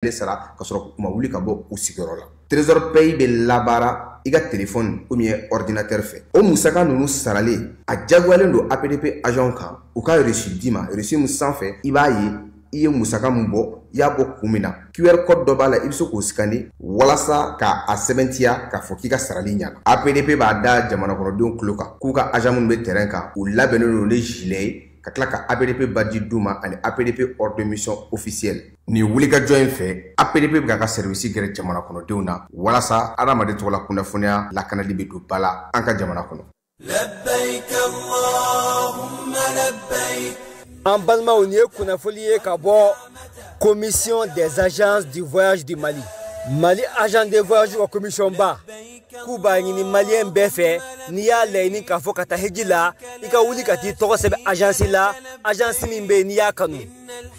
Sara ka sɔrɔ u ma wuli ka bɔ u sigiyɔrɔ la. Trésor Pay bɛ labaara i ka téléphone ou bien ordinateur fɛ. O musaka ninnu saralen, a diyagoyalen don APDP agent kan u ka reçu d'i ma, reçu min sanfɛ i b'a ye i ye musaka min bɔ, i y'a bɔ kun min na. QR code dɔ b'a la, i bɛ se k'o scanner walasa k'a sɛbɛntiya k'a fɔ k'i ka sarali ɲɛna. APDP b'a da jamana kɔnɔdenw tulo kan k'u ka agent minnu bɛ terrain kan, u labɛnnen don ni gilet ye ka tila ka APDP badge d'u ma ani APDP ordre de mission officielle. Nin wulikajɔ in fɛ, APDP bɛ k'a ka service gɛrɛ jamana kɔnɔdenw na walasa adamaden tɔgɔla kunnafoniya lakanali bɛ don ba la an ka jamana kɔnɔ. Labbaik Allahumma labbaik. An balimaw, nin ye kunnafoli ye ka bɔ Commission des agences du voyage du Mali. Mali agent de voyage ka commission ba k'u b'a ɲini maliyɛn bɛɛ fɛ, n'i y'a laɲini k'a fɔ ka taa hiji la, i ka wuli ka t'i tɔgɔ sɛbɛn agence la, agence min bɛ yen n'i y'a kanu.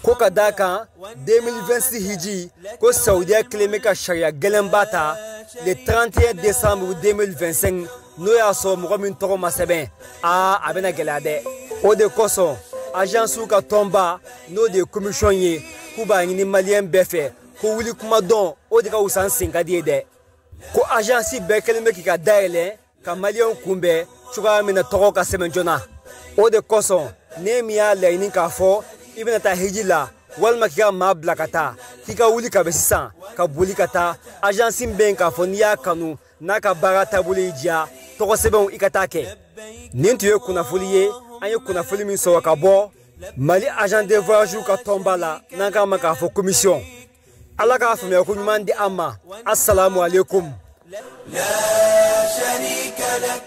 Ko ka d'a kan 2026 hiji ko Saudiya kelen bɛ ka sariya gɛlɛnba ta le 31 décembre 2025, n'o y'a sɔrɔ mɔgɔ min tɔgɔ ma sɛbɛn, aa a bɛna gɛlɛya dɛ. O de kosɔn agence ka tɔnba, n'o de ye commission ye, k'u b'a ɲini maliyɛn bɛɛ fɛ ko wuli kuma dɔn, o de ka wusa n sen ka di ye dɛ. Ko agence bɛɛ kelen bɛ k'i ka dayɛlɛ ka maliyɛnw kunbɛn cogoya min na tɔgɔ ka sɛbɛn joona. O de kosɔn ne min y'a laɲini k'a fɔ i bɛna taa hiji la walima k'i ka maa bila ka taa, k'i ka wuli ka bɛ sisan ka boli ka taa agence min bɛ yen k'a fɔ n'i y'a kanu n'a ka baara taabolo y'i diya, tɔgɔ sɛbɛnw i ka taa kɛ. Nin tun ye kunnafoli ye, an ye kunnafoli min sɔrɔ ka bɔ Mali agent de voyage ka tɔnba la, n'an k'a ma k'a fɔ commission. Ala k'a faamuya ko ɲuman di an ma. Assalamu alaikum. La sharika lak.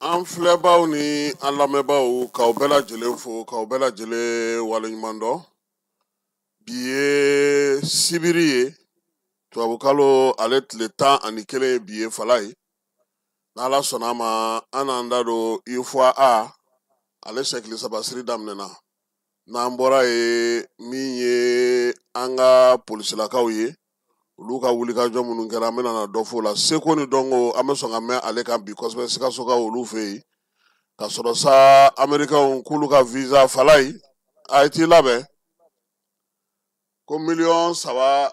An filɛbaw ni an lamɛnbaw, k'aw bɛɛ lajɛlen fo, k'aw bɛɛ lajɛlen waleɲuman dɔn. Bi ye sibiri ye, tubabukalo ale tile 11 ye bi ye fala ye. N'Ala sɔnna a ma, an n'an da don UFOA ale sɛkili saba siri daminɛna. N'an bɔra yen, min ye an ka polisilakaw ye, olu ka wulikajɔ minnu kɛra, an bɛna na dɔ f'o la. Seko ni dɔnko, an bɛ sɔn ka mɛn ale kan bi kosɛbɛ Sikasokaw olu fɛ yen. Ka sɔrɔ sa Américains k'olu ka visa fala ye, a ye t'i labɛn ko miliyɔn 3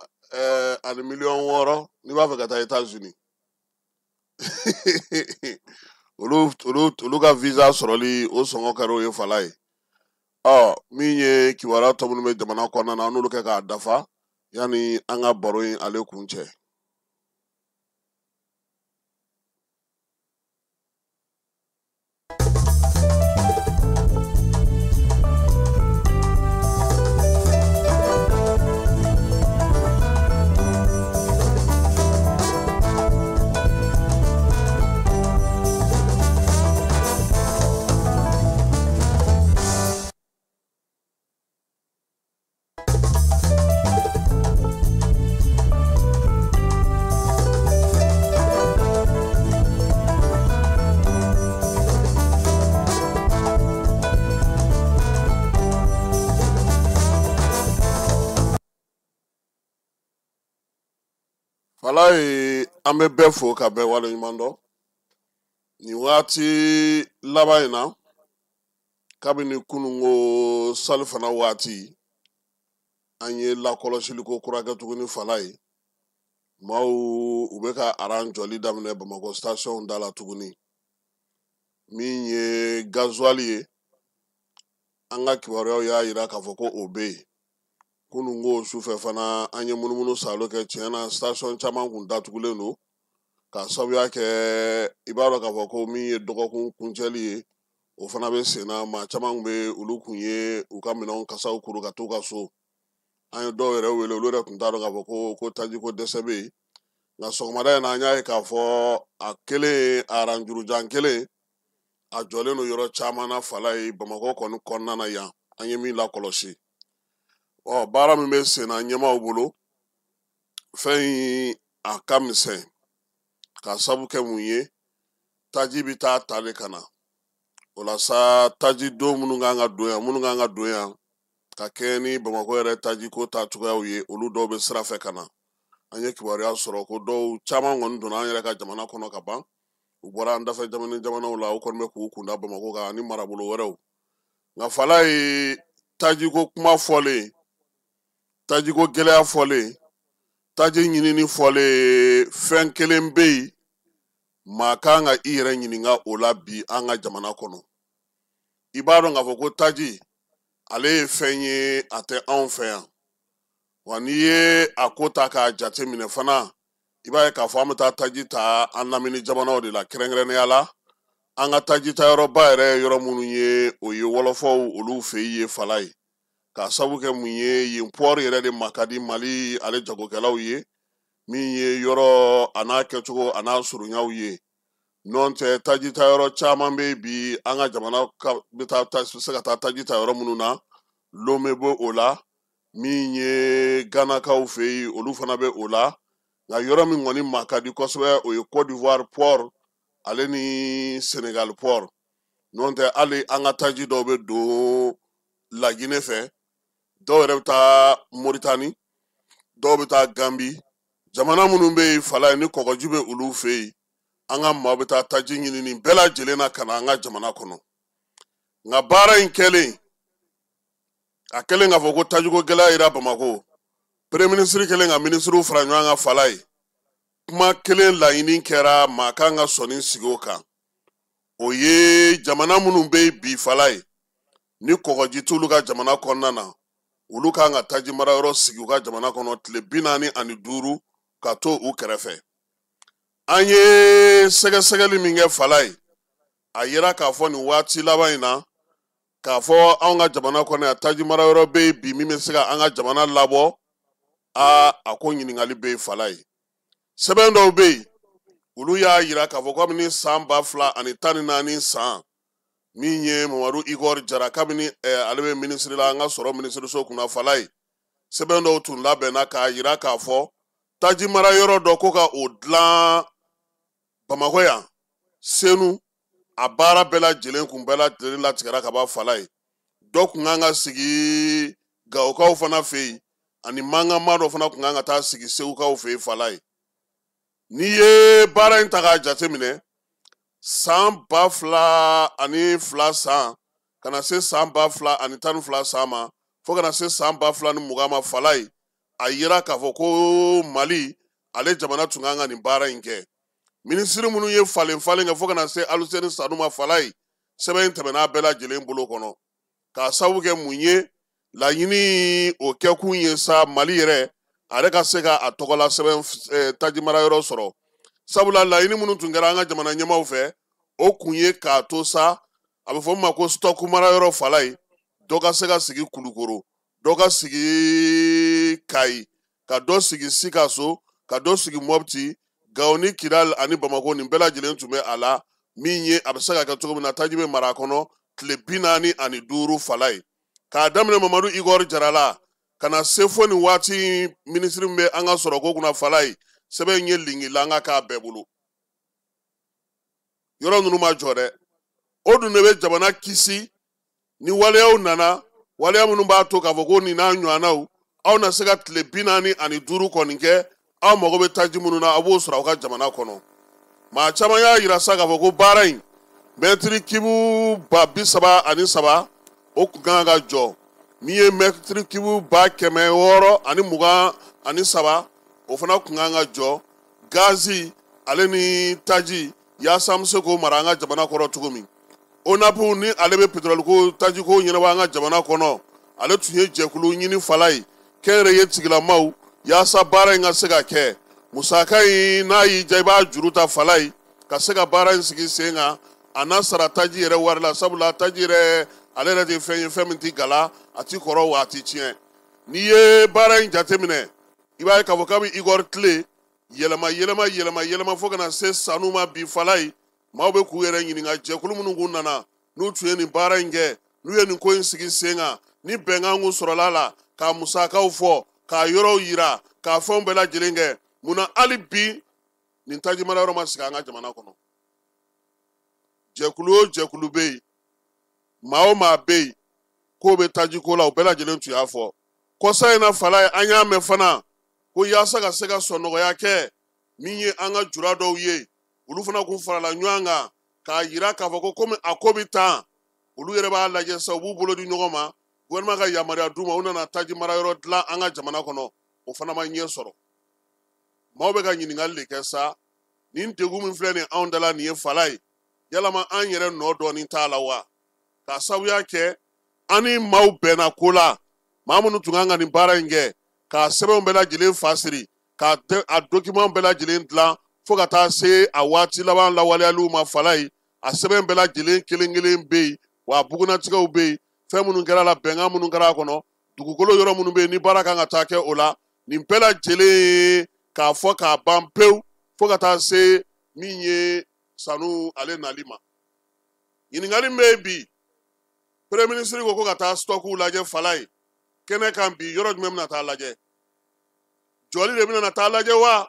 ani miliyɔn 6 n'i b'a fɛ ka taa États-Unis. Olu ka visa sɔrɔli o sɔngɔ kɛra o ye fala ye. Ɔ min ye kibaruya tɔ minnu bɛ jamana kɔnɔna na, an n'olu kɛ k'a dafa yanni an ka baro in ale kun cɛ. Fala ye, an bɛ bɛɛ fo ka bɛɛ waleɲuman dɔn nin waati laban in na. Kabini kununko salifana waati, an ye lakɔlɔsiliko kura kɛ tuguni fala ye. Maaw u bɛ ka aran jɔli daminɛ Bamakɔ station da la tuguni. Min ye gasoil ye, an ka kibaruyaw y'a yira k'a fɔ ko o bɛ yen. Kununko sufɛ fana, an ye munumunu salo kɛ. Tiɲɛ na, station caman kun datugulen don k'a sababuya kɛ i b'a dɔn k'a fɔ ko min ye dɔgɔkun kuncɛli ye, o fana bɛ sen na. Maa caman kun bɛ olu kun ye u ka minɛnw kasaw kuru ka t'u ka so. An ye dɔw yɛrɛ wele, olu yɛrɛ tun t'a dɔn k'a fɔ ko taji ko dɛsɛ bɛ yen. Nka sɔgɔmada in na, an y'a ye k'a fɔ a kelen aranjurujan kelen a jɔlen don yɔrɔ caman na fala ye Bamakɔ kɔni kɔnɔna na yan. An ye min lakɔlɔsi, ɔ baara min bɛ sen na ɲɛmaaw bolo, fɛn in a ka misɛn k'a sabu kɛ mun ye? Taji bɛ taa ta de ka na. O la sa, taji don minnu kan ka don yan, minnu kan ka don yan ka kɛɲɛ ni Bamakɔ yɛrɛ tajiko ta cogoyaw ye, olu dɔw bɛ sira fɛ ka na. An ye kibaruya sɔrɔ ko dɔw caman kɔni donna an yɛrɛ ka jamana kɔnɔ ka ban. U bɔra an dafɛ jamanaw la, u kɔni bɛ k'u kunda Bamakɔ kan ani marabolo wɛrɛw. Nka Falaye, tajiko kuma fɔlen, tajiko gɛlɛya fɔlen, taji ɲinini fɔlen, fɛn kelen bɛ yen maa kan ka i yɛrɛ ɲininka o la bi an ka jamana kɔnɔ. I b'a dɔn k'a fɔ ko taji ale ye fɛn ye, a tɛ anw fɛ yan. Wa n'i ye a ko ta k'a jate minɛ fana, i b'a ye k'a fɔ an bɛ taa taji ta an lamini jamanaw de la, kɛrɛnkɛrɛnnenya la an ka taji ta yɔrɔba yɛrɛ ye yɔrɔ minnu ye, o ye wɔlɔfɔw olu fɛ yen ye Falaye. K'a sabu kɛ mun ye, yen pɔri yɛrɛ de ma ka di Mali ale jagokɛlaw ye, min ye yɔrɔ a n'a kɛcogo a n'a surunyaw ye. N'o tɛ, taji ta yɔrɔ caman bɛ bi an ka jamana bɛ taa se ka taa taji ta yɔrɔ minnu na. Lome bɛ o la, min ye Ganakaw fɛ yen, olu fana bɛ o la. Nka yɔrɔ min kɔni ma ka di kosɛbɛ, o ye Côte d'Ivoire port ale ni Sénégal port. N'o tɛ, hali an ka taji dɔw bɛ don Laginɛ fɛ, dɔw yɛrɛ bɛ taa Moritani, dɔw bɛ taa Gambi. Jamana minnu bɛ yen Falaye ni kɔgɔji bɛ olu fɛ yen, an ka maaw bɛ taa taji ɲini nin bɛɛ lajɛlen na ka na an ka jamana kɔnɔ. Nka baara in kɛlen, a kɛlen k'a fɔ ko tajiko gɛlɛya yira Bamakɔ, premier ministre kɛlen ka minisiriw fara ɲɔgɔn kan Falaye, kuma kelen laɲini kɛra, maa kan ka sɔnni sigi o kan. O ye jamana minnu bɛ yen bi Falaye ni kɔgɔji t'olu ka jamana kɔnɔna na, olu kan ka taji marayɔrɔ sigi u ka jamana kɔnɔ tile 45 ka to u kɛrɛfɛ. An ye sɛgɛsɛgɛli min kɛ Falaye, a yira k'a fɔ nin waati laban in na k'a fɔ anw ka jamana kɔnɔ yan, taji marayɔrɔ bɛ yen bi min bɛ se ka an ka jamana labɔ. A ko ɲininkali bɛ yen Falaye. Sɛbɛn dɔw bɛ yen, olu y'a yira k'a fɔ kabini san 2014 san, min ye Mamadu Igor Jara, kabini ale bɛ minisiri la an ka sɔrɔ minisiriso kunna Falaye, sɛbɛn dɔw tun labɛnna k'a yira k'a fɔ taji marayɔrɔ dɔ ko ka o dilan Bamakɔ yan Senu. A baara bɛɛ lajɛlen kun bɛɛ lajɛlen latigɛra ka ban Falaye. Dɔ kun kan ka sigi Gawokaw fana fɛ yen, ani mankanma dɔ fana kun kan ka taa sigi Segukaw fɛ yen Falaye. N'i ye baara in ta k'a jateminɛ, san 2002 san ka na se san 2012 san ma, fo ka na se san 2020 ma Falaye, a yira k'a fɔ ko Mali ale jamana tun kan ka nin baara in kɛ. Minisiri minnu ye falen falen kɛ fo ka na se Aluseni Sanu ma Falaye, sɛbɛn in tɛmɛna a bɛɛ lajɛlen bolo kɔnɔ. K'a sababu kɛ mun ye, laɲini o kɛkun ye sa Mali yɛrɛ a yɛrɛ ka se ka a tɔgɔla sɛbɛn taji marayɔrɔ sɔrɔ. Sabula laɲini minnu tun kɛra an ka jamana ɲɛmaaw fɛ, o kun ye k'a to sa a bɛ fɔ min ma ko stock marayɔrɔ Falaye, dɔ ka se ka sigi Kulukoro, dɔ ka sigi Kayi, ka dɔ sigi Sikaso, ka dɔ sigi Mopti, Gawo ni Kidal ani Bamakɔ. Nin bɛɛ lajɛlen tun bɛ a la, min ye a bɛ se ka kɛ cogo min na taji bɛ mara a kɔnɔ tile 45 Falaye. K'a daminɛ Mamadu Igor Jara la ka na se fo nin waati minisiri min bɛ an ka sɔrɔko kunna Falaye, sɛbɛn in ye lingilanga k'a bɛɛ bolo. Yɔrɔ ninnu ma jɔ dɛ. O dun de bɛ jamana kisi ni waleyaw nana, waleya minnu b'a to k'a fɔ ko nin n'a ɲɔgɔnnaw, aw na se ka tile 45 kɔni kɛ, aw mago bɛ taji minnu na, aw b'o sɔrɔ aw ka jamana kɔnɔ. Maa caman y'a yira sa k'a fɔ ko baara in mɛtiri kibu 33,000 o kun kan ka jɔ, min ye mɛtiri kibu 623,000 o fana kun kan ka jɔ. Gazi ale ni taji, yaasa an bɛ se k'o mara an ka jamana kɔrɔ cogo min. ONAP ni ale bɛ pétrole ko tajiko ɲɛnabɔ an ka jamana kɔnɔ, ale tun ye jɛkulu ɲini Falaye, kɛnyɛrɛye tigilamaw, yaasa baara in ka se ka kɛ. Musaka in, n'a y'i diya i b'a juru ta Falaye ka se ka baara in sigi sen kan, a n'a sara taji yɛrɛ wari la. Sabula taji yɛrɛ ale yɛrɛ de fɛn ye, fɛn min tɛ gala, a ti kɔrɔ wa a ti tiɲɛ. N'i ye baara in jateminɛ, i b'a ye k'a fɔ kabi Igor tile, yɛlɛma yɛlɛma yɛlɛma yɛlɛma fo ka na se Sanu ma bi Falaye, maaw bɛ k'u yɛrɛ ɲininka jɛkulu minnu kun nana n'u tun ye nin baara in kɛ, n'u ye nin ko in sigi sen kan, ni bɛnkan kun sɔrɔla la k'a musakaw fɔ, k'a yɔrɔw yira, k'a fɛnw bɛɛ lajɛlen kɛ, munna hali bi nin taji marayɔrɔ ma sigi an ka jamana kɔnɔ? Jɛkulu o jɛkulu bɛ yen, maa o maa bɛ yen k'o bɛ tajiko la, o bɛɛ lajɛlen tun y'a fɔ. Kɔsa in na Falaye, an y'a mɛn fana ko yaasa ka se ka sɔnɔgɔya kɛ min ye an ka jura dɔw ye, olu fana k'u farala ɲɔgɔn kan k'a yira k'a fɔ ko komi a ko bɛ tan, olu yɛrɛ b'a lajɛ sa, u b'u bolo di ɲɔgɔn ma, gouvernement ka yamaruya d'u ma, u nana taji marayɔrɔ dilan an ka jamana kɔnɔ, o fana ma ɲɛ sɔrɔ. Maaw bɛ ka ɲininkali de kɛ sa, nin degun min filɛ nin anw da la nin ye Falaye, yalama an yɛrɛ nɔ dɔɔnin t'a la wa? K'a sababuya kɛ an ni maaw bɛnna ko la, maa minnu tun kan ka nin baara in kɛ, k'a sɛbɛnw bɛɛ lajɛlen fasiri, k'a a document bɛɛ lajɛlen dilan fo ka taa se a waati laban lawaleyaliw ma Falaye, a sɛbɛn bɛɛ lajɛlen kelen kelen bɛ yen, wa a bugunnatigɛw bɛ yen, fɛn minnu kɛra la, bɛnkan minnu kɛra a kɔnɔ, dugukolo yɔrɔ minnu bɛ yen ni baara kan ka taa kɛ o la, nin bɛɛ lajɛlen k'a fɔ k'a ban pewu fo ka taa se min ye sanu ale nali ma. Ɲininkali min bɛ yen bi, premier ministre ko ko ka taa stockiw lajɛ Falaye kɛnɛ kan bi, yɔrɔ jumɛn bɛna taa lajɛ? Jɔli de bɛna taa lajɛ wa?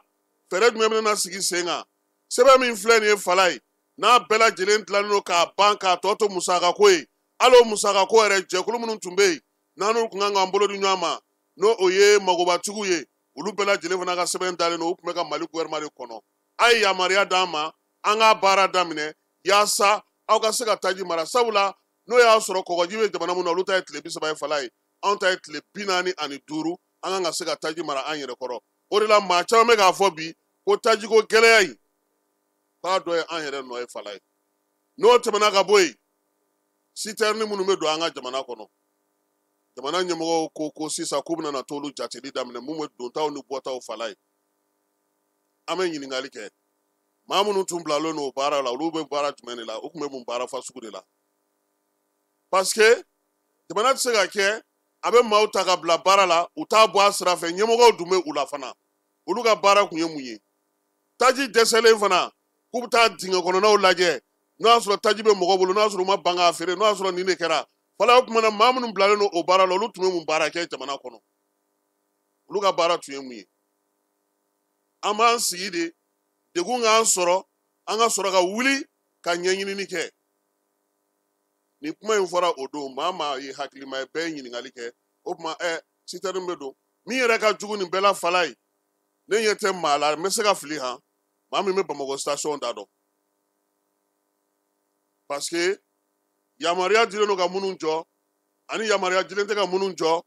Fɛɛrɛ jumɛn bɛna sigi sen kan? Sɛbɛn min filɛ nin ye Falaye, n'a bɛɛ lajɛlen dilannen don k'a ban k'a tɔ to musakako ye, hali o musakako yɛrɛ jɛkulu minnu tun bɛ yen n'an n'u tun kan k'an bolo di ɲɔgɔn ma, n'o o ye magobatigiw ye, olu bɛɛ lajɛlen fana ka sɛbɛn dalen don, u tun bɛ ka Mali gouvernement de kɔnɔ. A ye yamaruya d'an ma an k'a baara daminɛ yaasa aw ka se ka taji mara, sabula n'o y'a sɔrɔ kɔgɔji bɛ jamana min na, olu ta ye tile 30 ye Falaye, anw ta ye tile 45, an kan ka se ka taji mara an yɛrɛ kɔrɔ. O de la maa caman bɛ k'a fɔ bi ko tajiko gɛlɛya in k'a dɔ ye an yɛrɛ nɔ ye Falaye. N'o tɛmɛna ka bɔ yen, citerne minnu bɛ don an ka jamana kɔnɔ, jamana ɲɛmɔgɔw ko ko sisan k'u bɛna na t'olu jateli daminɛ, mun bɛ dontaw ni bɔtaw Falaye. An bɛ ɲininkali kɛ, maa minnu tun bilalen don o baara la, olu bɛ baara jumɛn de la? U tun bɛ mun baara fasugu de la? Parce que jamana tɛ se ka kɛ a bɛ maaw ta ka bila baara la, u t'a bɔ a sira fɛ, ɲɛmɔgɔw dun bɛ u la fana, olu ka baara kun ye mun ye? Taji dɛsɛlen fana, k'u bɛ taa dingɛ kɔnɔnaw lajɛ, n'o y'a sɔrɔ taji bɛ mɔgɔ bolo, n'o y'a sɔrɔ u ma ban k'a feere, n'o y'a sɔrɔ nin de kɛra Falaye. O tuma na maa minnu bilalen don o baara la, olu tun bɛ mun baara kɛ jamana kɔnɔ? Olu ka baara tun ye mun ye? An b'an sigi de, degun k'an sɔrɔ, an ka sɔrɔ ka wuli ka ɲɛɲinini kɛ. Nin kuma in fɔra o don, maa maa ye hakilima ye, bɛɛ ye ɲininkali kɛ. O tuma citerne bɛ don min yɛrɛ ka jugu nin bɛɛ la Falaye, ne ɲɛ tɛ maa la, n bɛ se ka fili han, maa min bɛ Bamakɔ station da dɔn, parce que yamaruya dilen don ka minnu jɔ, ani yamaruya dilen tɛ ka minnu jɔ,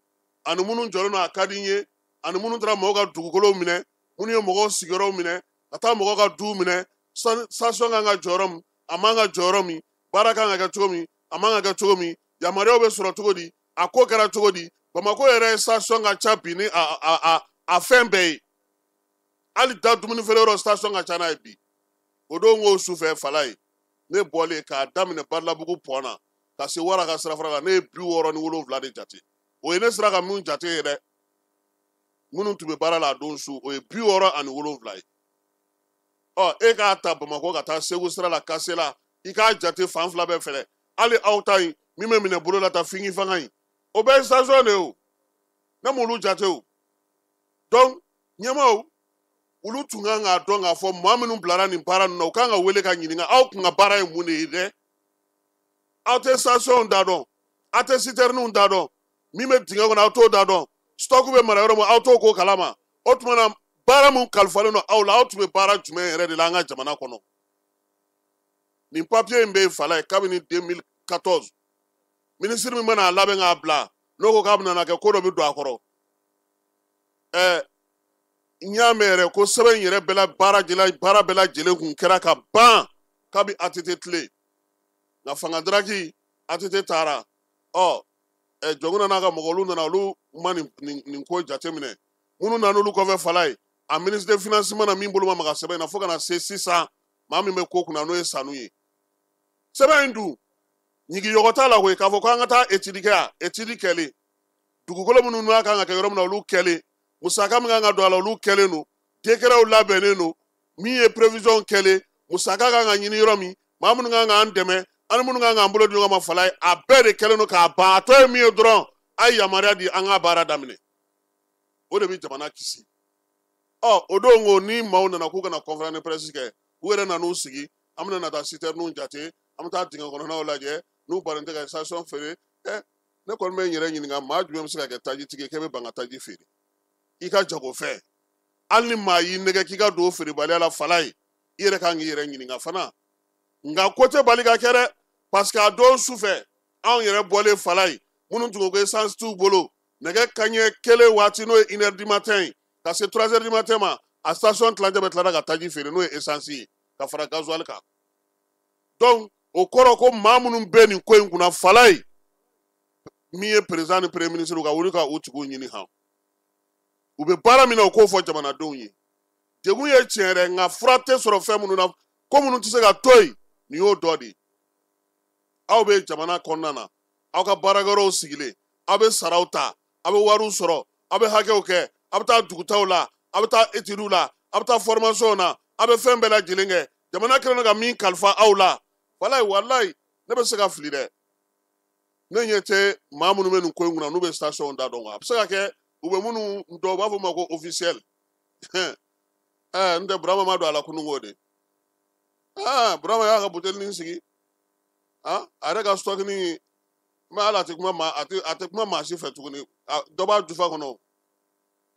ani minnu jɔlen don a ka di n ye, ani minnu taara mɔgɔw ka dugukolow minɛ, minnu ye mɔgɔw sigiyɔrɔw minɛ, ka taa mɔgɔw ka duw minɛ, station kan ka jɔ yɔrɔ min, a man ka jɔ yɔrɔ min, baara kan ka kɛ cogo min, a man ka kɛ cogo min, yamaruyaw bɛ sɔrɔ cogo di, a ko kɛra cogo di. Bamakɔ yɛrɛ station ka ca bi ni a fɛn bɛɛ ye, hali da dumuni feere yɔrɔ station ka ca n'a ye bi. O don ko sufɛ Falaye, ne bɔlen k'a daminɛ Balabugu pɔn na ka se Wara ka sirafara la, ne ye 67 de jate. O ye ne sera ka min jate ye dɛ, minnu tun bɛ baara la a don su, o ye 67 ye. Ɔ e k'a ta Bamakɔ ka taa Segu sira la Kasela, i k'a jate fan fila bɛɛ fɛ, hali aw ta in min bɛ minɛ bolo la ta fingi fanga in, o bɛɛ ye station de ye o, ne m'olu jate o. Donc ɲɛmaaw olu tun kan k'a dɔn k'a fɔ maa minnu bilara nin baara ninnu na, u kan ka wele ka ɲininka, aw kun ka baara ye mun de ye dɛ? Aw tɛ station da dɔn, aw tɛ citernew da dɔn, min bɛ dingɛ kɔnɔ aw t'o da dɔn, stock bɛ mara yɔrɔ min aw t'o ko kalama. O tuma na baara min kalifalen don aw la, aw tun bɛ baara jumɛn yɛrɛ de la an ka jamana kɔnɔ? Nin papier in bɛ yen Falaye kabini 2014, minisiri min mana a labɛn k'a bila, n'o ko k'a bɛna kɛ ko dɔ bɛ don a kɔrɔ. N y'a mɛn yɛrɛ ko sɛbɛn in yɛrɛ bɛɛ la baara bɛɛ lajɛlen kun kɛra ka ban kabi ATT tile, nka fanga daraki ATT taara. Ɔ Jɔnkunda n'a ka mɔgɔ olu nana, olu ma nin ko jateminɛ. Minnu nana olu kɔfɛ Falaye, a ministre de finance mana min bolo ma maga sɛbɛn in na fo ka na se sisan maa min bɛ ko kunna n'o ye Sanu ye. Sɛbɛn in dun ɲigiyɔgɔ t'a la koyi, k'a fɔ ko an ka taa étude kɛ yan, étude kɛlen, dugukolo minnu n'a kan ka kɛ yɔrɔ min na olu kɛlen, musaka min kan ka don a la olu kɛlen don, décretw labɛnnen don, min ye prévision kɛlen, musaka kan ka ɲini yɔrɔ min, maa minnu kan k'an dɛmɛ, ani minnu kan k'an bolo di ɲɔgɔn ma Falaye, a bɛɛ de kɛlen don k'a ban. A tɔ ye min ye dɔrɔn, a ye yamaruya di an ka baara daminɛ, o de bɛ jamana kisi. Ɔ o don ko ni maaw nana k'u kana conférence de presse kɛ, u yɛrɛ nan'u sigi, an bɛna na taa citernew jate, An bɛ taa dingɛ kɔnɔnaw lajɛ n'u bannen tɛ ka station feere. Ne kɔni bɛ n yɛrɛ ɲininka, maa jumɛn bɛ se ka kɛ tajitigi ye k'e bɛ ban ka taji feere i ka jagofɛn? Hali ni maa y'i nɛgɛ k'i ka don feerebaliya la Falaye, i yɛrɛ kan k'i yɛrɛ ɲininka fana. Nka ko tɛ bali ka kɛ dɛ, parce que a don su fɛ anw yɛrɛ bɔlen Falaye, minnu tun ko ko essence t'u bolo, nɛgɛ kanɲɛ kelen waati n'o ye 1 heure du matin ye ka se 3 heures du matin ma, a station tilancɛ bɛɛ tilara ka taji feere n'o ye essence ye ka fara gasoil kan. Donc o kɔrɔ ko maa minnu bɛ nin ko in kunna Falaye, min ye président ni premier ministre ka wuli ka u tigiw ɲini han, u bɛ baara min na u k'o fɔ jamanadenw ye. Degun ye tiɲɛ yɛrɛ, nka fura tɛ sɔrɔ fɛn minnu na, ko minnu tɛ se ka to yen, nin y'o dɔ de ye. Aw bɛ jamana kɔnɔna na, aw ka baarakɛyɔrɔw sigilen, aw bɛ saraw ta, aw bɛ wariw sɔrɔ, aw bɛ hakɛw kɛ, aw bɛ taa dugutaw la, aw bɛ taa études la, aw bɛ taa formation na, aw bɛ fɛn bɛɛ lajɛlen kɛ. Jamana kɛlen don ka min kalifa aw la, walayi walayi ne bɛ se ka fili dɛ. Ne ɲɛ tɛ maa minnu bɛ nin ko in kunna n'u bɛ station da dɔn, a bɛ se ka kɛ u bɛ minnu dɔn, u b'a fɔ ma ko officiel. N tɛ Burama ma don a la kununko de. Burama y'a ka butelinin sigi, a yɛrɛ ka stock ni mɛ hali a tɛ kuma maa, a tɛ kuma maa si fɛ tuguni. Dɔ b'a jufa kɔnɔ,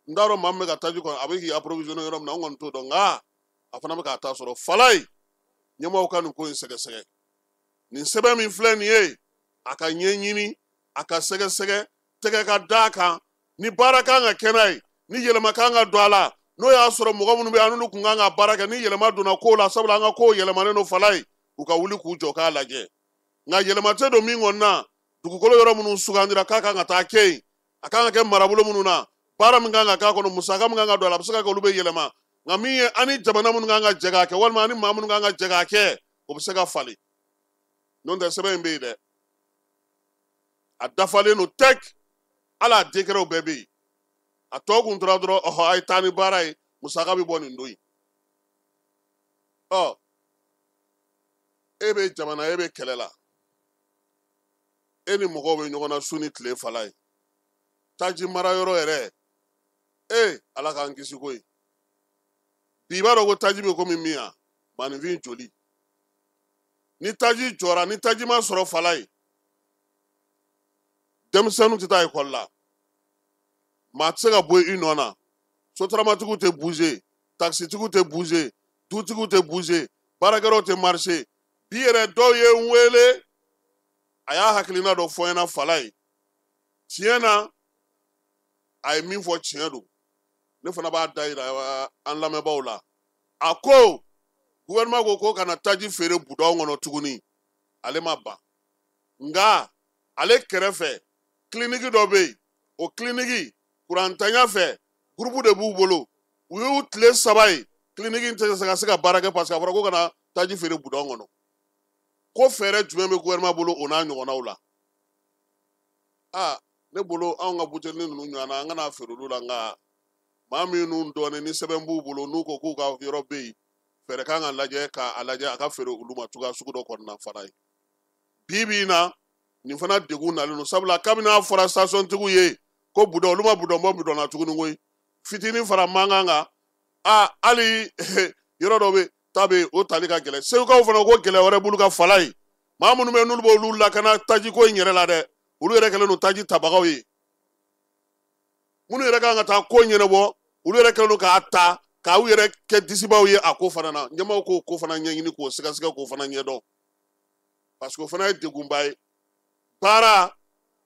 n t'a dɔn maa min bɛ ka taji kɔnɔ, a bɛ k'i approvisionner yɔrɔ min na, n kɔni t'o dɔn, nka a fana bɛ k'a ta sɔrɔ. Falaye, ɲɛmaaw ka nin ko in sɛgɛsɛgɛ. Nin sɛbɛn min filɛ nin ye, a ka ɲɛɲini, a ka sɛgɛsɛgɛ, tɛgɛ ka d'a kan, ni baara kan ka kɛ n'a ye, ni yɛlɛma kan ka don a la, n'o y'a sɔrɔ mɔgɔ minnu bɛ yen n'olu kun kan ka baara kɛ, ni yɛlɛma donna kow la, sabula an ka kow yɛlɛmanen don Falaye, u ka wuli k'u jɔ k'a lajɛ. Nka yɛlɛma tɛ don min kɔni na, dugukolo yɔrɔ minnu sugandira k'a kan ka taa kɛ yen, a kan ka kɛ marabolo minnu na, baara min kan ka k'a kɔnɔ, musaka min kan ka don a la, a bɛ se ka kɛ olu bɛ yɛlɛma. Nka min ye an ni jamana minnu kan ka jɛ k'a kɛ, walima an ni maa minnu kan ka jɛ k'a kɛ, o bɛ se ka falen. N'o tɛ sɛbɛn in bɛ yen dɛ, a dafalen don tɛk, hali a décretw bɛɛ bɛ yen. A tɔ kun tora dɔrɔn, ɔhɔ, a ye taa ni baara ye, musaka bɛ bɔ nin don in. Ɔ e bɛ jamana, e bɛ kɛlɛ la, e ni mɔgɔw bɛ ɲɔgɔn na su ni tile Falaye. Taji mara yɔrɔ yɛrɛ, e Ala k'an kisi koyi. Bi i b'a dɔn ko taji bɛ komi min yan, maaninfin joli. Ni taji jɔra, ni taji ma sɔrɔ Falaye, denmisɛnninw tɛ taa ekɔli la, maa tɛ se ka bɔ i nɔ na, sotaramatigiw tɛ bouger, takisitigiw tɛ bouger, dutigiw tɛ bouger, baarakɛyɔrɔw tɛ marcher. Bi yɛrɛ dɔw ye n wele, a y'a hakilina dɔ fɔ n ɲɛna Falaye. Tiɲɛ na, a ye min fɔ tiɲɛ don, ne fana b'a da yira an lamɛnbaaw la. A ko gouvernement ko ko kana taji feere budɔn kɔnɔ tuguni, ale ma ban. Nka ale kɛrɛfɛ kiliniki dɔ bɛ yen, o kiliniki kurantanya fɛ gurupu de b'u bolo, u y'u tile 3 ye kiliniki in tɛ se ka se ka baara kɛ, parce que a fɔra ko kana taji feere budɔn kɔnɔ. Ko fɛɛrɛ jumɛn bɛ gouvernement bolo o n'a ɲɔgɔnnaw la? Ne bolo anw ka butelinin ninnu ɲɔgɔn na, an kana feere olu la. Nka maa minnu dɔɔnin ni sɛbɛn b'u bolo, n'u ko k'u ka yɔrɔ bɛ yen, fɛɛrɛ kan ka lajɛ k'a lajɛ a ka feere olu ma cogoya sugu dɔ kɔnɔna fana ye. Bi bi in na, nin fana degun nalen don, sabula kabini a fɔra station tigiw ye ko budɔn, olu ma budɔn bɔ budɔn na tuguni koyi, fitinin fara mankan kan. Hali yɔrɔ dɔ bɛ ta bɛ yen, o tali ka gɛlɛn. Segukaw fana ko gɛlɛya wɛrɛ b'olu ka Falaye. Maa minnu bɛ yen n'olu b'olu lakana tajiko in yɛrɛ la dɛ, olu yɛrɛ kɛlen don taji tabagaw ye. Minnu yɛrɛ kan ka taa ko ɲɛnabɔ, olu yɛrɛ kɛlen don k'a ta k'aw yɛrɛ kɛ disibaw ye a ko fana na. Ɲɛmaaw k'o ko fana ɲɛɲini, k'o sɛgɛsɛgɛ, k'o fana ɲɛdɔn, parce que o fana ye degunba ye. Baara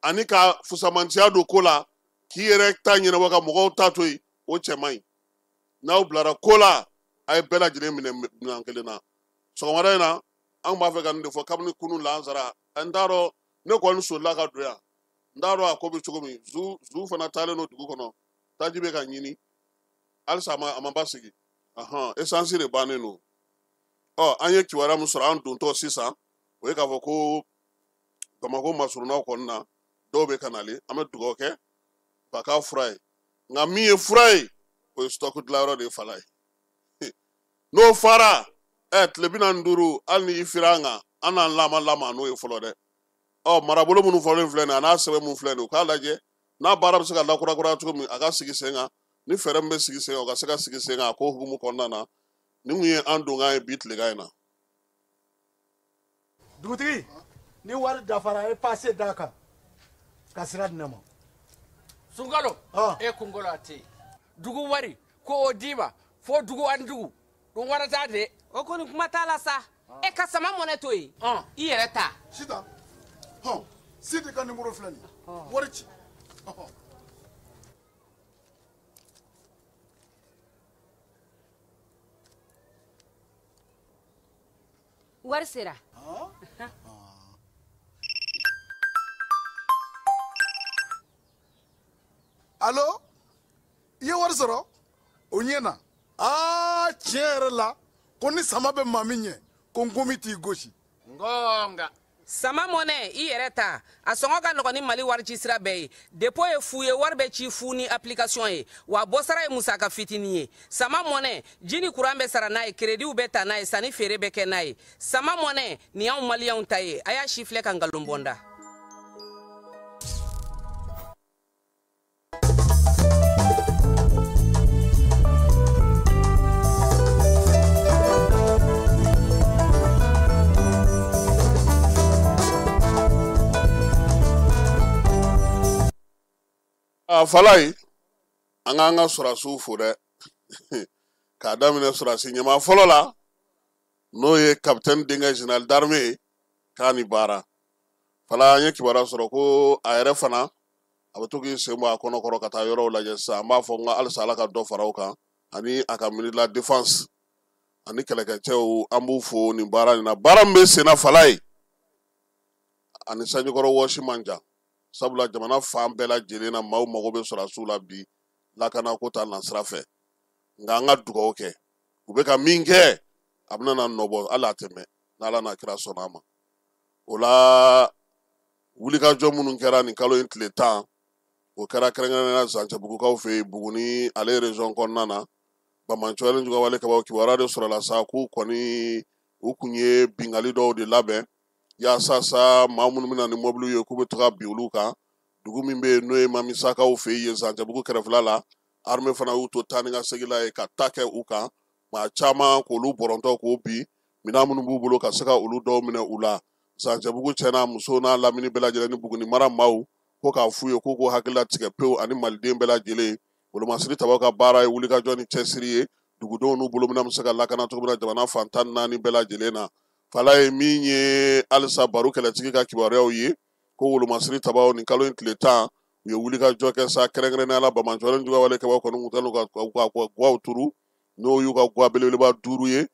ani ka fusamantiya don ko la, k'i yɛrɛ ta ɲɛnabɔ ka mɔgɔw ta to yen, o cɛ man ɲi. N'aw bilara ko la, a ye bɛɛ lajɛlen minɛ minɛn kelen na. Sɔgɔmada in na, an b'a fɛ ka nin de fɔ kabini kunun lansara. N t'a dɔn, ne kɔni solila ka don yan, n t'a dɔn a ko bɛ cogo min. Zu fana taalen don dugu kɔnɔ, taji bɛ ka ɲini halisa, a ma basigi. Essence de bannen don. An ye kibaruya min sɔrɔ an dontɔ sisan, o ye k'a fɔ ko Bamakɔ masurunnaw kɔni na, dɔw bɛ ka nalen. An bɛ dugawu kɛ ka k'a fura ye. Nka min ye fura ye, o ye stock dilanyɔrɔ de ye Falaye. N'o fara, tile 45, hali ni i fira an kan, an n'an lama lama n'o ye fɔlɔ dɛ. Marabolo minnu fɔlen filɛ nin ye, a n'a sɛbɛn minnu filɛ nin ye, u k'a lajɛ n'a baara bɛ se ka lakurakuraya cogo min, a ka sigi sen kan. Ni fɛɛrɛ min bɛ sigi sen kan, o ka se ka sigi sen kan a ko hukumu kɔnɔna na. Nin kun ye an donkan ye bi tilegan in na. Dugutigi, ni wari dafara e passe d'a kan ka sira di ne ma. Sunkalo, e kunkolo a tɛ yen. Dugu wari ko o d'i ma fo dugu ani dugu dun wara t'a de. O kɔni kuma t'a la sa. E ka sama mɔnɛ to yen. I yɛrɛ ta. Sitan, hɔn, Sidi ka numéro filɛ nin ye. Wari ci. Wari sera. Allo, i ye wari sɔrɔ? O ɲɛna. Aa, tiɲɛ yɛrɛ la, ko ni sama bɛ maa min ɲɛ, ko nkomi t'i gosi. Ngonga. Sama mɔnɛ, i yɛrɛ ta. A sɔngɔ ka nɔgɔn ni Mali wari ci sira bɛɛ ye. Dépôt ye fu ye, wari bɛ ci fu ni application ye. Wa bɔsara ye musaka fitinin ye. Sama mɔnɛ, ji ni kuran bɛ sara n'a ye, créditw bɛ ta n'a ye, sanni feere bɛ kɛ n'a ye. Sama mɔnɛ, nin y'anw maliyɛnw ta ye. A y'a si filɛ ka nkalon bɔ n da. A Falaye, an k'an ka sɔrɔdasiw fo dɛ, k'a daminɛ sɔrɔdasi ɲɛmaa fɔlɔ la, n'o ye capitaine denkɛ général d'armée ye, k'a ni baara. Falaye, an ye kibaruya sɔrɔ ko a yɛrɛ fana a bɛ to k'i sen bɔ a kɔnɔ kɔrɔ ka taa yɔrɔw lajɛ sisan. An b'a fɔ n ko halisa Ala ka dɔ fara o kan, ani a ka ministre de la défense ani kɛlɛkɛcɛw, an b'u fo nin baara in na. Baara min bɛ sen na Falaye, ani sanjikɔrɔ wɔsi man jan, sabula jamana fan bɛɛ lajɛlen na maaw mago bɛ sɔrɔdasiw la bi lakana ko ta nasira fɛ. Nka an ka dugawu kɛ, u bɛ ka min kɛ a bɛna na nɔbɔ, hali a tɛ mɛn, n'Ala n'a kira sɔnna a ma. O la wulikajɔ minnu kɛra nin kalo in tile 10, o kɛra kɛrɛnkɛrɛnnenya Zancɛbugukaw fɛ yen, Buguni ale région kɔnɔna na. Bamancɔyalen jugawale kabaw kibaruya de sɔrɔla sa k'u kɔni u kun ye bingali dɔw de labɛn yaasa sa maa minnu bɛna ni mɔbiliw ye k'u bɛ taga bin olu kan. Dugu min bɛ yen n'o ye Mamisakaw fɛ yen Zancɛbugu kɛrɛfɛla la, armée fana y'u to taa ni ka segin la ye ka ta kɛ u kan, maa caman k'olu bɔrɔntɔ k'o bin, minɛn minnu b'u bolo ka se ka olu dɔw minɛ u la. Zancɛbugu cɛ n'a muso n'a lamini bɛɛ lajɛlen ni Buguni mara maaw ko k'a f'u ye k'u k'u hakili latigɛ pewu, ani maliden bɛɛ lajɛlen. Wolomasiri tabaw ka baara ye wulikajɔ ni cɛsiri ye, dugudenw n'u bolominɛn bɛ se ka lakana cogo min na jamana fan 14 bɛɛ lajɛlen na. Falaye, min ye halisa baro kɛlɛtigi ka kibaruyaw ye, ko wolomasiri tabaw nin kalo in tile 10 u ye wulikajɔ kɛ sa, kɛrɛnkɛrɛnnenya la Bamancɔlen jugawale kɛbaw kɔni kun kɛlen ka guwaw turu, n'o y'u ka guwa belebeleba 5 ye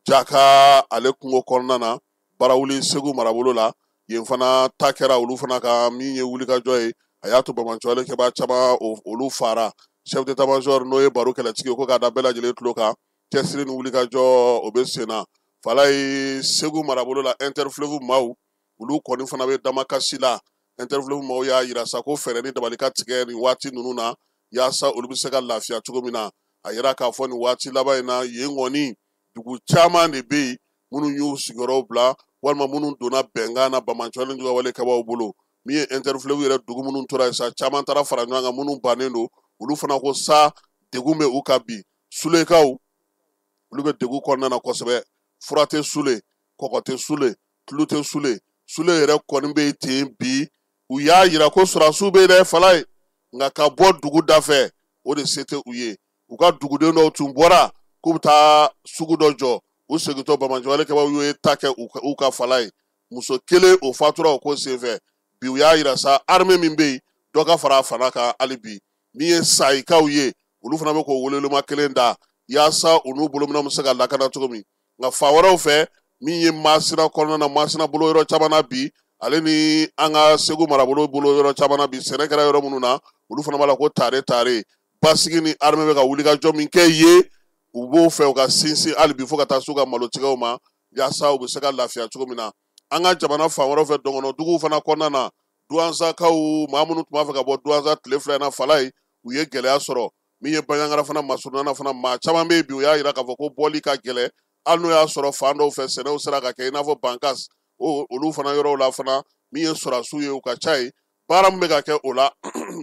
Jaka ale kungo kɔnɔna na, Barawuli Segu marabolo la. Yen fana ta kɛra olu fana ka min ye wulikajɔ ye, a y'a to Bamancɔlen kɛbaa caman olu fara. Chef d'état major n'o ye baro kɛlɛtigi ye, ko k'a da bɛɛ lajɛlen tulo kan, cɛsiri ni wulikajɔ o bɛ sen na. Falaye, Segu marabolo la, Interfleuve maaw olu kɔni fana bɛ damakasi la. Interfleuve maaw y'a yira sa ko fɛɛrɛ ni dabali ka tigɛ nin waati ninnu na, yaasa olu bɛ se ka lafiya cogo min na. A yira k'a fɔ nin waati laban in na, yen kɔni dugu caman de bɛ yen minnu y'u sigiyɔrɔw bila walima minnu donna bɛnkan na Bamancɔlen jugawale kɛbaaw bolo. Min ye Interfleuve yɛrɛ dugu minnu tora yen sa, caman taara fara ɲɔgɔn kan, minnu bannen don olu fana ko sa degun bɛ u kan bi. Sulekaw olu bɛ degun kɔnɔna na kosɛbɛ. Fura tɛ Sule, kɔgɔ tɛ Sule, tulu tɛ Sule. Sule yɛrɛ kɔni bɛ ten bi. U y'a yira ko sɔrɔdasiw bɛ yen dɛ Falaye, nka ka bɔ dugu da fɛ o de se tɛ u ye. U ka duguden dɔw tun bɔra k'u bɛ taa sugu dɔ jɔ, u segintɔ Bamancɔwale kɛbaaw ye ta kɛ u ka Falaye. Muso kelen o fatura o ko senfɛ. Bi u y'a yira sa armée min bɛ yen, dɔ ka fara a fana kan hali bi. Min ye Sayikaw ye, olu fana bɛ k'o welewelema kelen da yaasa u n'u bolominɛnw bɛ se ka lakana cogo min. Nka fan wɛrɛw fɛ, min ye Masina kɔnɔna na, Masina bolo yɔrɔ caman na bi, ale ni an ka Segu marabolo bolo yɔrɔ caman na bi, sɛnɛ kɛra yɔrɔ minnu na, olu fana b'a la ko tare tare. Basigi ni armée bɛ ka wulikajɔ min kɛ ye, u b'o fɛ u ka sinsin hali bi fo ka taa s'u ka malotigɛw ma, yaasa u bɛ se ka lafiya cogo min na. An ka jamana fan wɛrɛw fɛ, dɔngɔnɔ duguw fana kɔnɔna na, Duwanzakaw maa minnu tun b'a fɛ ka bɔ Duwanza tile 2 in na Falaye, u ye gɛlɛya sɔrɔ. Min ye Banjagara fana masurunnana fana, maa caman bɛ yen bi, u y'a yira k'a fɔ ko bɔli ka gɛlɛn, hali n'o y'a sɔrɔ fan dɔw fɛ sɛnɛw sera ka kɛ i n'a fɔ Bankas, olu fana yɔrɔw la fana, min ye sɔrɔdasiw ye u ka ca yen. Baara min bɛ ka kɛ o la,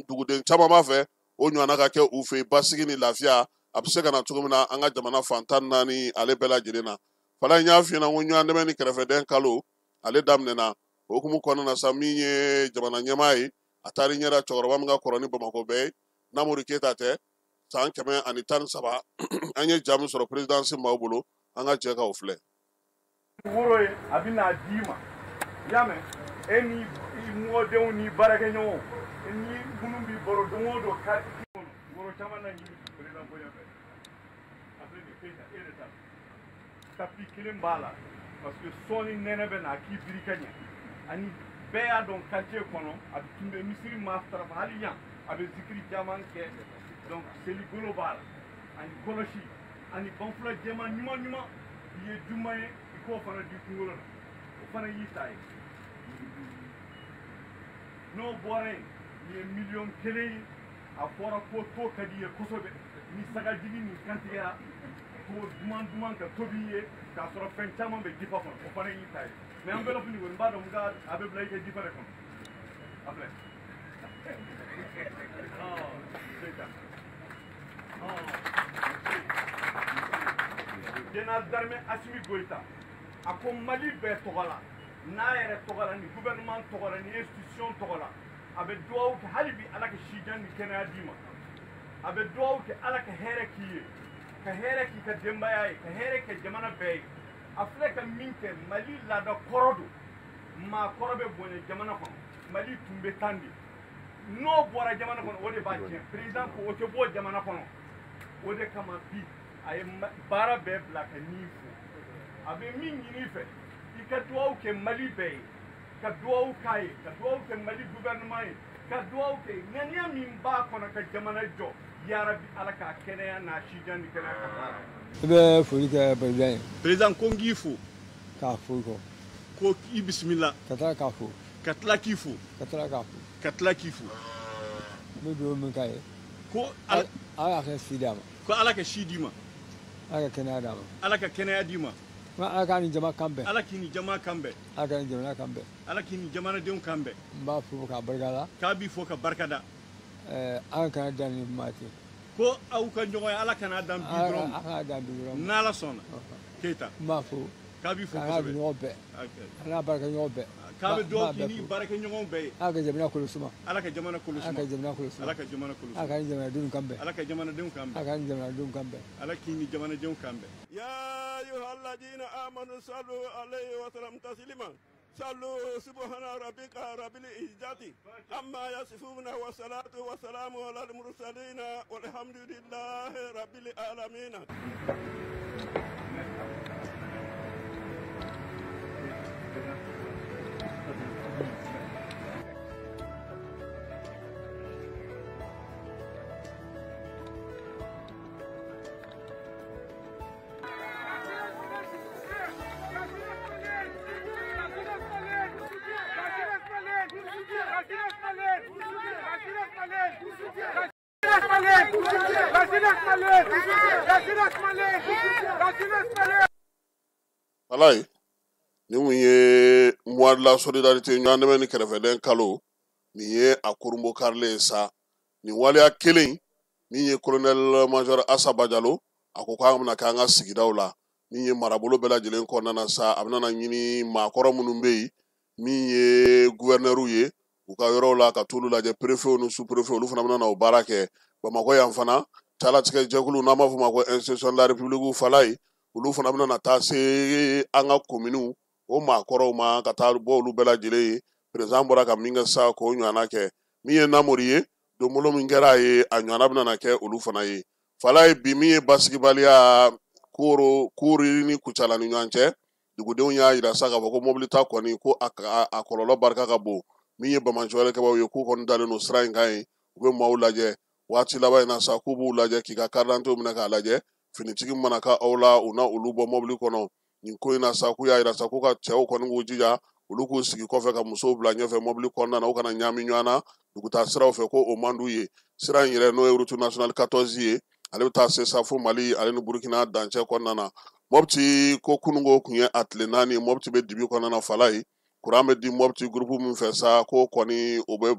duguden caman b'a fɛ o ɲɔgɔnna ka kɛ u fɛ yen, basigi ni lafiya a bɛ se ka na cogo min na an ka jamana fan 14 ale bɛɛ lajɛlen na. Falaye, n y'a f'i ɲɛna ko ɲɔgɔn dɛmɛ ni kɛrɛfɛdɛn kalo, ale daminɛna o hukumu kɔnɔna na sa min ye jamana ɲɛmaa ye a taara ɲɛ da cɛkɔrɔba min ka kɔrɔ ni Bamakɔ bɛɛ ye Namori Keyita tɛ san 113 an ye ja min sɔrɔ présidence maaw bolo an ka jɛ k'o filɛ. Woro ye a bɛ n'a d'i ma i y'a mɛn e ni i mɔdenw ni baarakɛɲɔgɔnw ni minnu b'i baro don o don kari kɔnɔ woro caman na ɲini président bonya fɛ a filɛ nin ye Keyita e de ta tapi kelen b'a la parce que sɔɔni nɛnɛ bɛ na a k'i biri ka ɲɛ ani bɛɛ y'a dɔn quartier kɔnɔ a tun bɛ misiri maa tarafa hali yan a bɛ zikiri caman kɛ donc seligolo b'a la ani kɔlɔsi ani banfula jɛman ɲuman ɲuman i ye juma ye i k'o fana di kunkolo la o fana y'i ta ye n'o bɔra yen nin ye 1,000,000 ye a fɔra ko to ka di i ye kosɛbɛ ni sagajigi nin kantigɛra ko duman duman ka tobi i ye k'a sɔrɔ fɛn caman bɛ jifa kɔnɔ o fana y'i ta ye mais enveloppe nin kɔni n b'a dɔn n ka a bɛ bila i ka jifa de kɔnɔ a filɛ Général d'armée Assimi Goïta a ko Mali bɛɛ tɔgɔ la n'a yɛrɛ tɔgɔ la ni gouvernement tɔgɔ la ni institution tɔgɔ la a bɛ dugawu kɛ hali bi Ala ka sijan ni kɛnɛya d'i ma a bɛ dugawu kɛ Ala ka hɛrɛ k'i ye ka hɛrɛ k'i ka denbaya ye ka hɛrɛ kɛ jamana bɛɛ ye a filɛ ka min kɛ Mali laada kɔrɔ don maakɔrɔ bɛ bonya jamana kɔnɔ Mali tun bɛ tan de n'o bɔra jamana kɔnɔ o de b'a tiɲɛ président ko o tɛ bɔ jamana kɔnɔ o de kama bi a ye baara bɛɛ bila ka n'i fo a bɛ min ɲini i fɛ i ka dugawu kɛ Mali bɛɛ ye ka dugawu k'a ye ka dugawu kɛ Mali gouvernement ye ka dugawu kɛ ŋaniya min b'a kɔnɔ ka jamana jɔ yarabi Ala k'a kɛnɛya n'a sijan ni kɛnɛya ka baara. I bɛ foli kɛ président ye. Président ko n k'i fo. K'a fo kɔ. Ko i bisimila. Ka tila k'a fo. Ka tila k'i fo. Ka tila k'a fo. Ka tila k'i fo. N bɛ dugawu min k'a ye. Ko Ala ka si d'a ma. Ko Ala ka si d'i ma. Ala ka kɛnɛya d'a ma. Ala ka kɛnɛya d'i ma. Ala k'a ni jama kan bɛn. Ala k'i ni jama kan bɛn. Ala k'a ni jamana kan bɛn. Ala k'i ni jamanadenw kan bɛn. N b'a fo k'a barika da. K'a b'i fo ka barika da. An kana dan ni maa ten. Ko aw ka ɲɔgɔn ye Ala kana dan bi dɔrɔn. Ala kana dan bi dɔrɔn. N'Ala sɔnna. Keyita. N b'a fo. K'a b'i fo kosɛbɛ. K'a ɲɔgɔn bɛɛ. A n'a baarakɛɲɔgɔn bɛɛ. K'a bɛ dugawu k'i ni baarakɛɲɔgɔn bɛɛ ye. Ala ka jamana kolo suma. Ala ka jamana kolo suma. Ala ka jamana kolo suma. Ala ka jamana kolo suma. Ala ka ni jamanadenw kan bɛn. Ala ka jamanadenw kan bɛn. Ala ka ni jamanadenw kan bɛn. Ala k'i ni jamanadenw kan bɛn. Ya ayyuhalladhina amanu sallu alayhi wa sallimu taslima. Sallu subhana rabbika rabbil izzati amma yasifuna wa salatu wa salamu ala al-mursalin walhamdulillahi rabbil alamin. Walayi ni mun ye mois de la solidarité ɲɔgɔn dɛmɛ ni kɛrɛfɛdɛn kalo nin ye a kurunbo karilen ye sa nin waleya kelen min ye colonel major Asa Bajalo a ko k'a bɛna k'an ka sigidaw la min ye marabolo bɛɛ lajɛlen kɔnɔna na sa a bɛna ɲini maakɔrɔ minnu bɛ yen min ye gouverneur ye u ka yɔrɔw la ka t'olu lajɛ préfet ni sous préfet olu fana bɛna o baara kɛ Bamakɔ yan fana calatigɛ jɛkulu n'an b'a fɔ o ma ko institution de la république Falaye olu fana bɛna taa se an ka kominiw o maakɔrɔw ma ka taa bɔ olu bɛɛ lajɛlen ye président bɔra ka min kɛ sa k'o ɲɔgɔnna kɛ min ye Namori ye donbolo min kɛra a ye a ɲɔgɔnna bɛna kɛ olu fana ye Falaye bi min ye basigibaliya Kori ni Kucala ni ɲɔgɔn cɛ dugudenw y'a yira sa k'a fɔ ko mobili ta kɔni ko a kɔlɔlɔ barika ka bon min ye bamanci-walenkɛbaw ye k'u kɔni dalen don sira in kan yen u bɛ maaw lajɛ waati laban in na sa k'u b'u lajɛ k'i ka carte d'identité minɛ k'a lajɛ finitigi mana ka aw la u na olu bɔ mobili kɔnɔ nin ko in na sa k'u y'a yira sa k'u ka cɛw kɔni k'u jija olu k'u sigi kɔfɛ ka musow bila ɲɛfɛ mobili kɔnɔna na u kana ɲaami ɲɔgɔn na dugutaa siraw fɛ ko o man d'u ye sira in yɛrɛ n'o ye route nationale 14 ye ale bɛ taa se sa fo Mali ale ni Burukina dancɛ kɔnɔna na Mopti ko kununko kun ye a tile 4 ye Mopti bɛ dibi kɔnɔna na Falaye kuran bɛ di Mopti groupe min fɛ sa ko kɔni o bɛ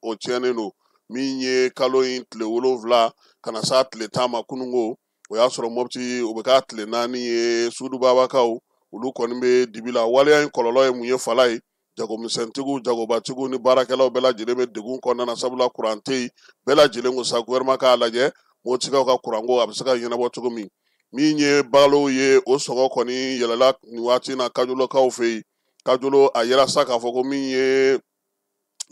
o tiɲɛnen don min ye kalo in tile 7 ka na s'a tile 10 ma kununko o y'a sɔrɔ Mopti o bɛ k'a tile 4 ye Sudubabakaw Olu kɔni bɛ dibi la. Waleya in kɔlɔlɔ ye mun ye fala ye? Jagomisɛntigiw, jagobatigiw ni baarakɛlaw bɛɛ lajɛlen bɛ degun kɔnɔna na, sabula kuran tɛ yen. Bɛɛ lajɛlen ko sa gouvernement k'a lajɛ Motikaw ka kuranko a bɛ se ka ɲɛnabɔ cogo min. Min ye balow ye, o sɔngɔ kɔni yɛlɛla nin waati in na Kajolokaw fɛ yen. Kajolo a yera sa k'a fɔ ko min ye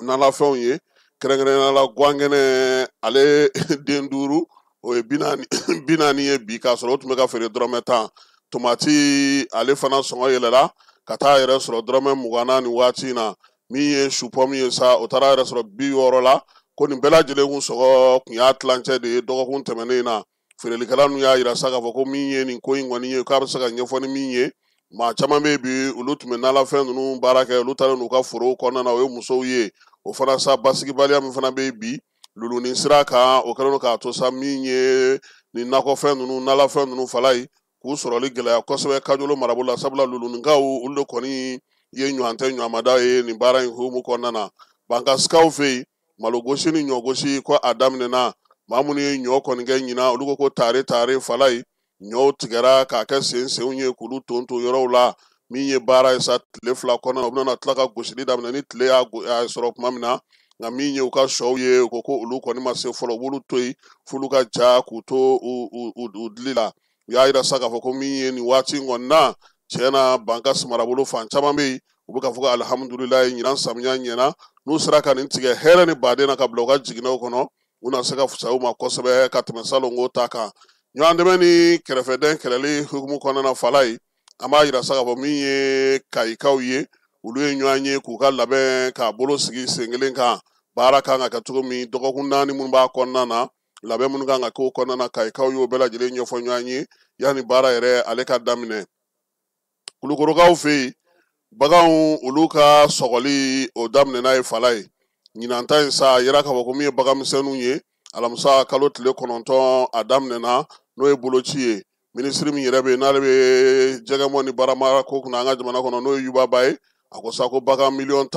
nalafɛnw ye, kɛrɛnkɛrɛnnenya la guwankɛnɛ, ale den 5 o ye 40 ye bi, k'a sɔrɔ o tun bɛ ka feere dɔrɔmɛ 10. Tomati ale fana sɔngɔ yɛlɛla ka taa yɛrɛ sɔrɔ dɔrɔmɛ 20 na nin waati in na. Min ye supɔmu ye sa, o taara yɛrɛ sɔrɔ 60 la. Ko nin bɛɛ lajɛlen kun sɔngɔ kun y'a tilancɛ de ye dɔgɔkun tɛmɛnen in na. Feerelikɛla ninnu y'a yira sa k'a fɔ ko min ye nin ko in kɔni ye, k'a bɛ se ka ɲɛfɔ ni min ye. Maa caman bɛ yen bi, olu tun bɛ nalafɛn ninnu baara kɛ, olu taalen n'u ka forow kɔnɔna na, o ye musow ye. O fana sa, basigibaliya min fana bɛ yen bi luluni sira kan, o kɛlen don k'a to sa min ye nin nakɔfɛn ninnu, nalafɛn ninnu fala ye, k'u sɔrɔli gɛlɛya kosɛbɛ Kajolo marabolo la, sabula lulunikaw olu de kɔni ye ɲɔgɔn tɛ ɲɔgɔnmada ye nin baara in hukumu kɔnɔna na. Bankasikaw fɛ yen, malogosi ni ɲɔgosi ko a daminɛna. Maa minnu ye ɲɔ kɔni kɛ ɲinan, olu ko ko tare tare fala ye, ɲɔw tigɛra k'a kɛ sen senw ye k'olu ton ton yɔrɔw la. Min ye baara ye sa, tile 2 kɔnɔna na, u bɛna tila ka gosili daminɛ ni tile y'a sɔrɔ tuma min na. Nka min ye u ka sɔw ye, u ko ko olu kɔni ma se fɔlɔ, u b'olu to yen f'olu ka ja k'u to u dili la. U y'a yira sa k'a fɔ ko min ye nin waati in kɔni na, tiɲɛ na Bankasi marabolo fan caman bɛ yen, u bɛ k'a fɔ ko alihamudulilayi, ɲinan samiya ɲɛna. N'u sera ka nin tigɛ hɛrɛ ni baden na ka bila u ka jiginɛw kɔnɔ, u na se ka fisaya u ma kosɛbɛ ka tɛmɛ salongo ta kan. Ɲɔgɔn dɛmɛ ni kɛrɛfɛdɛn kɛlɛli hukumu kɔnɔna na fala ye, an b'a yira sa k'a fɔ min ye Kayikaw ye, olu ye ɲɔgɔn ye k'u ka labɛn k'a bolo sigi sen kelen kan. Baara kan ka kɛ cogo min, dɔgɔkun 4 minnu b'a kɔnɔna na, labɛn minnu kan ka k'o kɔnɔna na, Kayikaw y'o bɛɛ lajɛlen ɲɛfɔ ɲɔgɔn ye yanni baara yɛrɛ ale ka daminɛ. Kulukorokaw fɛ yen, baganw olu ka sɔgɔli o daminɛna ye fala ye. Ɲinan ta in sa, a yira k'a fɔ ko min ye baganmisɛnninw ye, alamisa kalo tile 9 a daminɛna, n'o ye boloci ye. Minisiri min yɛrɛ bɛ yen n'ale bɛ jɛgɛmɔ ni baramara ko kunna an ka jamana kɔnɔ, n'o ye Yuba Ba ye, a ko sa ko bagan 15 miliyɔn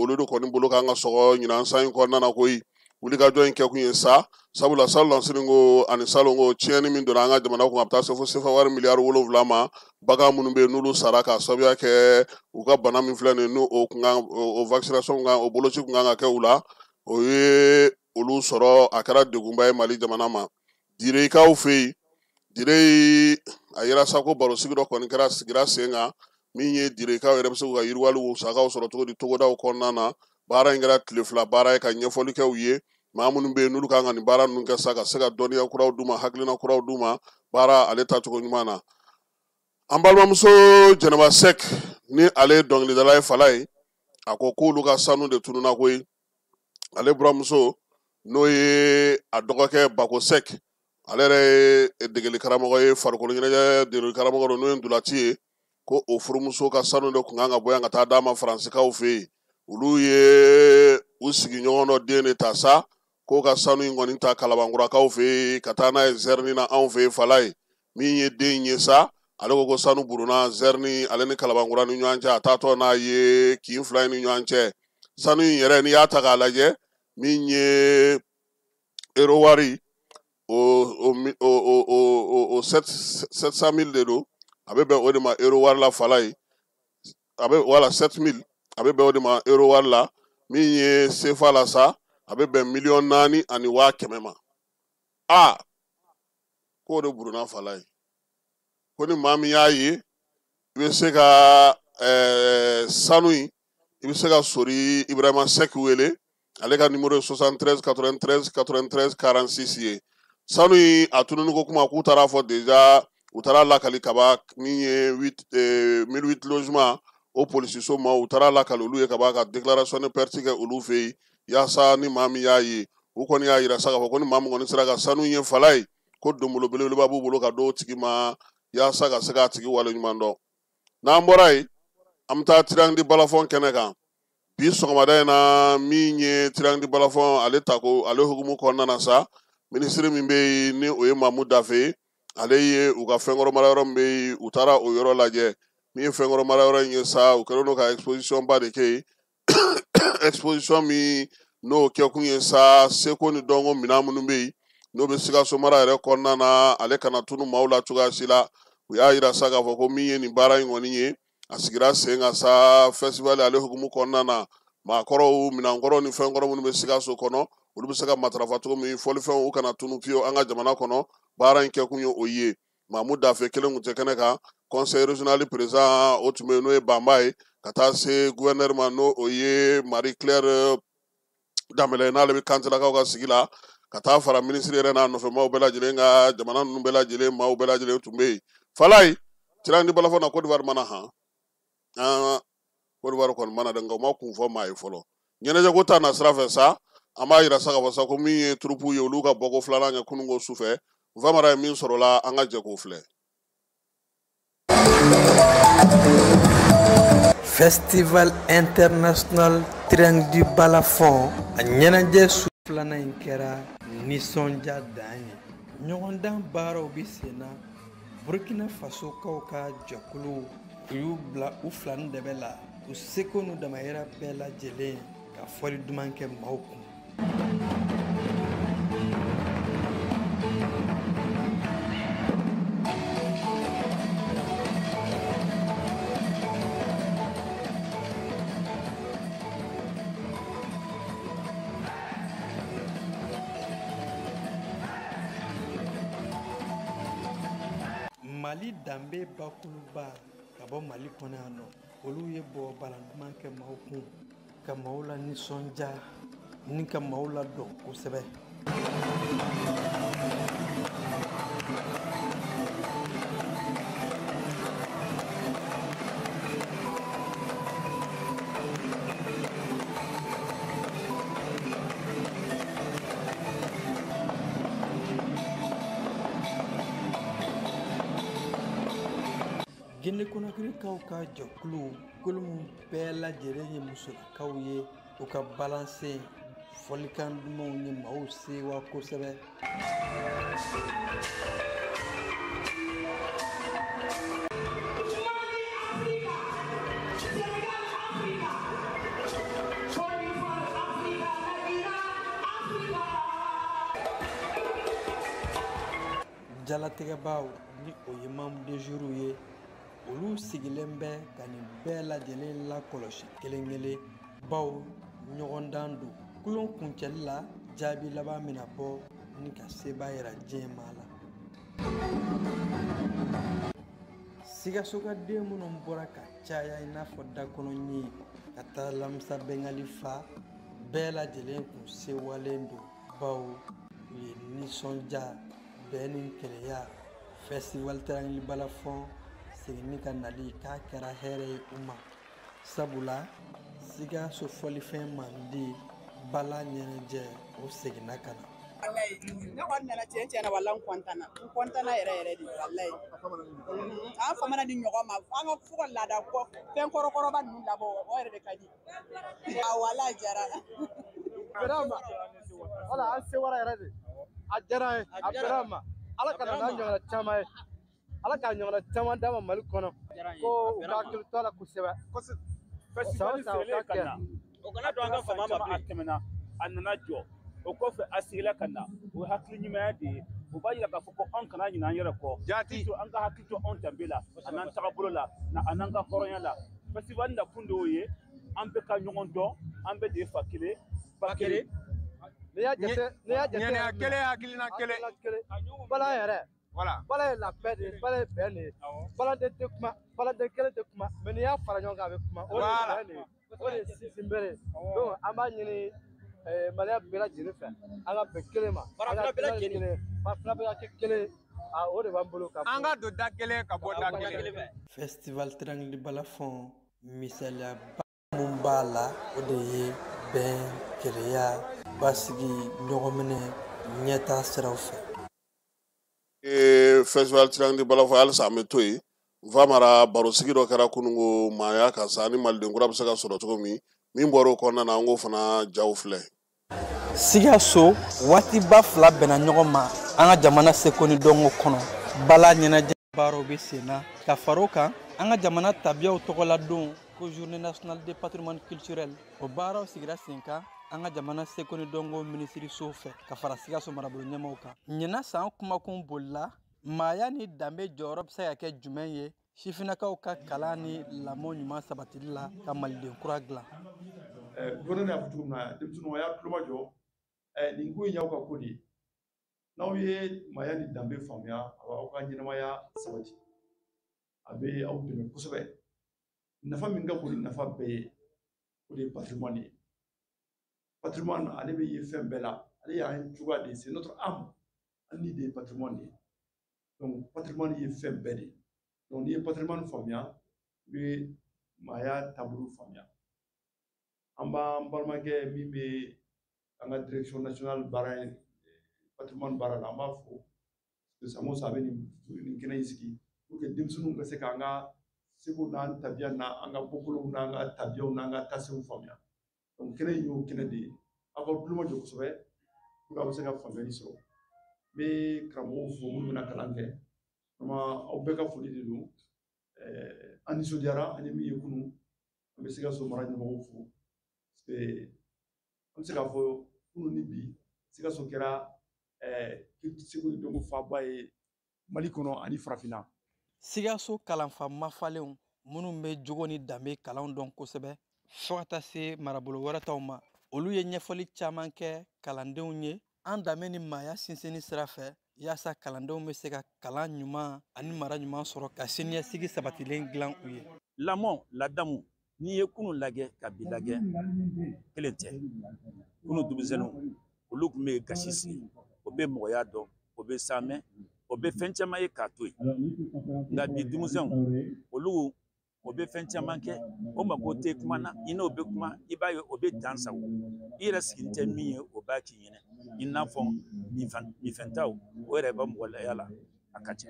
olu de kɔni bolo kan ka sɔgɔ ɲinan san in kɔnɔna na koyi. Wulikajɔ in kɛkun ye sa, sabula salonsirinko ani salonko tiɲɛni min donna an ka jamana kun, a bɛ taa se fo sefa wari miliyari 7 ma. Bagan minnu bɛ yen n'olu sara k'a sababuya kɛ u ka bana min filɛ nin ye, n'o o kun kan, o vaccination kan, o boloci kun kan ka kɛ u la, o ye olu sɔrɔ, a kɛra degunba ye Mali jamana ma. Direkaw fɛ yen, Dire a yira sa ko barosigi dɔ kɔni kɛra sigira sen kan, min ye Direkaw yɛrɛ bɛ se k'u ka yiriwali musakaw sɔrɔ cogo di togodaw kɔnɔna na. Baara in kɛra tile 2 baara ye ka ɲɛfɔli kɛ u ye. Maa minnu bɛ yen n'olu kan ka nin baara ninnu kɛ sa, ka se ka dɔnniya kuraw d'u ma, hakilina kuraw d'u ma baara ale taacogo ɲuman na. An balimamuso Jɛnɛba Sɛk, ni ale ye dɔnkilidala ye fala ye, a ko k'olu ka sanu de tununna koyi. Ale buramuso, n'o ye a dɔgɔkɛ Bako Sɛk, ale yɛrɛ ye degeli karamɔgɔ ye, farikolo ɲɛnajɛ degeli karamɔgɔ don, n'o ye ntolaci ye, ko o furumuso ka sanu de kun kan ka bɔ yan ka taa d'a ma Faransikaw fɛ yen. Olu ye u sigiɲɔgɔn dɔ den de ta sa, k'o ka sanu in kɔni ta Kalabankurakaw fɛ yen ka taa n'a ye Zɛrini na anw fɛ yen fala ye. Min ye den in ye sa, ale ko ko sanu buruna Zɛrini ale ni Kalabankura ni ɲɔgɔn cɛ, a taatɔ n'a ye kin 2 in ni ɲɔgɔn cɛ. Sanu in yɛrɛ, n'i y'a ta k'a lajɛ, min ye euro wari o o o o 700 000 de don, a bɛ bɛn o de ma euro wari la fala ye. A bɛ wala 7000, a bɛ bɛn o de ma euro wari la. Min ye sefa la sa, a bɛ bɛn 4,1 miliyɔn ma. A k'o de buruna fala ye, ko ni maa min y'a ye, i bɛ se ka sanu in, i bɛ se ka Sori Ibrahima Sɛki wele, ale ka numéro ye 73 93 93 46 ye. Sanu in a tununi ko kuma, k'u taara fɔ déjà, u taara lakali kaba min ye 1008 logement o polisiso ma, u taara lakali olu ye kaba ka déclaration de perte kɛ olu fɛ yen, yaasa ni maa min y'a ye. U kɔni y'a yira sa k'a fɔ ko ni maa min kɔni sera ka sanu ye fala ye, ko donbolo belebeleba b'u bolo ka d'o tigi ma, yaasa ka se k'a tigi waleɲuman dɔn. N'an bɔra yen, an bɛ taa Triangle de Balafon kɛnɛ kan bi sɔgɔmada in na. Min ye Triangle de Balafon ale ta ko ale hukumu kɔnɔna na sa, minisiri min bɛ yen ni o ye Mamu Dafe ye, ale ye u ka fɛnkɔrɔ mara yɔrɔ min bɛ yen, u taara o yɔrɔ lajɛ. Min ye fɛnkɔrɔ mara yɔrɔ in ye sa, u kɛlen don ka exposition ba de kɛ yen, exposition min n'o kɛkun ye sa, seko ni dɔnko minɛn minnu bɛ yen n'o bɛ Sikaso mara yɛrɛ kɔnɔna na, ale kana tunu maaw la cogoya si la. U y'a yira sa k'a fɔ ko min ye nin baara in kɔni ye, a sigira sen kan sa festival ale hukumu kɔnɔna na. Maakɔrɔw, minɛnkɔrɔw ni fɛnkɔrɔ minnu bɛ Sikaso kɔnɔ, olu bɛ se ka matarafa cogo min, fɔlifɛnw u kana tunu fiyewu an ka jamana kɔnɔ. Baara in kɛkun ye o ye. Mamu Dafe kelen tun tɛ kɛnɛ kan, conseil régional président o tun bɛ yen, n'o ye Banba ye, ka taa se gouverneur ma, n'o o ye Marie Claire Danbɛlɛ, n'ale bɛ Kantelakaw ka sigi la, ka taa fara minisiri yɛrɛ n'a nɔfɛ maaw bɛɛ lajɛlen ka jamana ninnu bɛɛ lajɛlen maaw bɛɛ lajɛlen tun bɛ yen. Falaye, Triangle Balafon na Côte d'Ivoire mana han, an Côte d'Ivoire kɔni mana dɛ, nka u ma kun fɔ maa ye fɔlɔ. Ɲɛnajɛko ta na sira fɛ sa, an b'a yira sa k'a fɔ sa ko min ye troupe ye, olu ka bɔko filanan kɛ kununko su fɛ. Famara ye min sɔrɔ la, an ka jɛ k'o filɛ. Festival international Triangle du Balafon, a ɲɛnajɛ su filanan in kɛra nisɔndiya dan ye. Ɲɔgɔndan baaraw bɛ sen na. Burkina Fasokaw ka jɛkulu, u y'u bila u fila ni dɛbɛ la, u seko n'u damayira bɛɛ lajɛlen ka fɔli duman kɛ maaw kun. Mali danbe bakuruba ka bɔ Mali kɔnɔ yan nɔ, olu ye bɔ balan duman kɛ maaw kun, ka maaw la nisɔndiya ni ka maaw la dɔn kosɛbɛ. Guinée Conakrykaw ka jɛkulu, kulu min bɛɛ lajɛlen ye musolakaw ye, u ka balansen fɔlikan dumanw ye maaw sewa kosɛbɛ. Jalatigɛbaw ni o ye membre de jury ye, olu sigilen bɛ ka nin bɛɛ lajɛlen lakɔlɔsi kelen kelen, baw ɲɔgɔndan don. Kulon kuncɛli la, jaabi laban bɛna bɔ ni ka seba yira diɲɛ maa la. Sikasokaden minnu bɔra ka caya i n'a fɔ dakɔnɔɲin ka taa Lamisa Bɛngali fa, bɛɛ lajɛlen kun sewalen don, baw u ye nisɔndiya, bɛn ni kelenya. Festival Triangle Balafon seginni ka nali k'a kɛra hɛrɛ ye u ma, sabula Sikaso fɔlifɛn mandi bala ɲɛnajɛ o seginna ka na. Walayi, ne kɔni nana tiɲɛ tiɲɛ na, walayi n kɔntanna, n kɔntanna yɛrɛ yɛrɛ de, walayi. An famana ni ɲɔgɔn ma, an ka fo ka laada kɔ fɛn kɔrɔkɔrɔba ninnu labɔ, o yɛrɛ de ka di. A walayi diyara. Vraiment, wala an sewara yɛrɛ de, a diyara an ye, a bɛnna an ma. Ala ka na n'an ɲɔgɔnna caman ye, Ala k'a ɲɔgɔnna caman d'a ma Mali kɔnɔ, ko u ka hakili to a la kosɛbɛ. Festival selen ka na, o kana don an ka fama ma bilen. A tɛmɛna, a nana jɔ, o kɔfɛ a seginna ka na, o ye hakili ɲumanya de ye. O b'a yira k'a fɔ ko anw kana ɲinɛ an yɛrɛ kɔ. Jaati, an ka hakili to anw danbe la, a n'an tagabolo la, a n'an ka hɔrɔnya la. Festival nakun de y'o ye, an bɛɛ ka ɲɔgɔn dɔn, an bɛɛ de ye fa kelen, ba kelen. N'i y'a jate, n'i y'a jate, ŋaniya kelen, hakilina kelen. Bala yɛrɛ. Voilà. Bala ye la paix de ye, bala ye bɛn de ye. Baladen tɛ kuma, baladen kelen tɛ kuma, mais n'i y'a fara ɲɔgɔn kan a bɛ kuma. O de ye bɛn de ye, o de ye sinsin bere ye. Donc an b'a ɲini Maliyɛn bɛɛ lajɛlen fɛ, an ka bɛn kelen ma. Farafinna bɛɛ lajɛlen. Farafinna bɛɛ ka kɛ kelen ye. O de b'an bolo ka fɔ. An ka don da kelen ka bɔ da kelen fɛ. Festival Triangle Balafon misaliyaba mun b'a la, o de ye bɛn, kelenya, basigi, ɲɔgɔnminɛ, ɲɛtaa siraw fɛ. Festival Triangle Balafon, halisa an bɛ to yen. Famara, barosigi dɔ kɛra kununko maaya kan sa, ni maliden kura bɛ se ka sɔrɔ cogo min, min bɔra o kɔnɔna na, an k'o fana jaw filɛ. Sikaso waatiba fila bɛnna ɲɔgɔn ma an ka jamana seko ni dɔnko kɔnɔ. Bala ɲɛnajɛ baaraw bɛ sen na, ka fara o kan an ka jamana tabiyaw tɔgɔladon ko journée nationale de patrimoine culturel, o baaraw sigira sen kan an ka jamana seko ni dɔnko minisiriso fɛ ka fara Sikaso marabolo ɲɛmaaw kan. Ɲinan san kumakun bolila Maaya ni danbe jɔyɔrɔ bɛ se ka kɛ jumɛn ye sifinnakaw ka kalan ni lamɔ ɲuman sabatili la ka maliden kura dilan? Gouverneur y'a fɔ cogo min na, denmisɛnninw, a y'a tulomajɔ. Nin ko in y'aw ka ko de ye. N'aw ye maaya ni danbe faamuya, a b'aw ka ɲɛnamaya sabati, a bɛ aw dɛmɛ kosɛbɛ. Nafa min ka bon ni nafa bɛɛ ye, o de ye patrimoine ye. Patrimoine, ale bɛ ye fɛn bɛɛ la, ale y'an cogoya de ye, c'est notre âme, an ni de ye patrimoine ye. Donc patrimoine ye fɛn bɛɛ de ye. Donc n'i ye patrimoine faamuya, i bɛ maaya taabolo faamuya. An b'an balimakɛ min bɛ an ka direction nationale baara in, patrimoine baara la, an b'a fo parce que san o san a bɛ nin kɛnɛ in sigi pour que denmisɛnninw ka se k'an ka seko n'an tabiya n'an ka bɔkolow n'an ka tabiyaw n'an ka taasenw faamuya. Donc kɛnɛ in y'o kɛnɛ de ye. Aw ka tulo majɔ kosɛbɛ pour que aw bɛ se ka faamuyali sɔrɔ. N bɛ karamɔgɔw fo minnu bɛna kalan kɛ. Vraiment, aw bɛɛ ka foli de don. An nisɔndiyara, an ye min ye kunun. An bɛ Sikaso mara ɲɛmɔgɔw fo parce que an bɛ se k'a fɔ kunun ni bi, Sikaso kɛra seko ni dɔnko faaba ye Mali kɔnɔ ani Farafinna. Sikaso kalanfa mafalenw minnu bɛ jogo ni danbe kalanw dɔn kosɛbɛ fo ka taa se marabolo wɛrɛ taw ma, olu ye ɲɛfɔli caman kɛ kalandenw ye an danbe ni maaya sinsinni sira fɛ, yaasa kalandenw bɛ se ka kalan ɲuman ani mara ɲuman sɔrɔ ka siniɲɛsigi sabatilen dilan u ye. Lamɔ, ladamu, n'i ye kunun lajɛ ka bi lajɛ, kelen tɛ. Kunun denmisɛnninw, olu tun bɛ gasi sigi, o bɛ mɔgɔya dɔn, o bɛ saamɛ, o bɛ fɛn caman ye k'a to yen. Nka bi denmisɛnw, olu o bɛ fɛn caman kɛ, o mako tɛ kuma na, i n'o bɛ kuma, i b'a ye o bɛ dan sago. I yɛrɛ sigilen tɛ min ye, o b'a k'i ɲɛna. I n'a fɔ minfɛntaw, o yɛrɛ bɛ mɔgɔ la, a ka ca.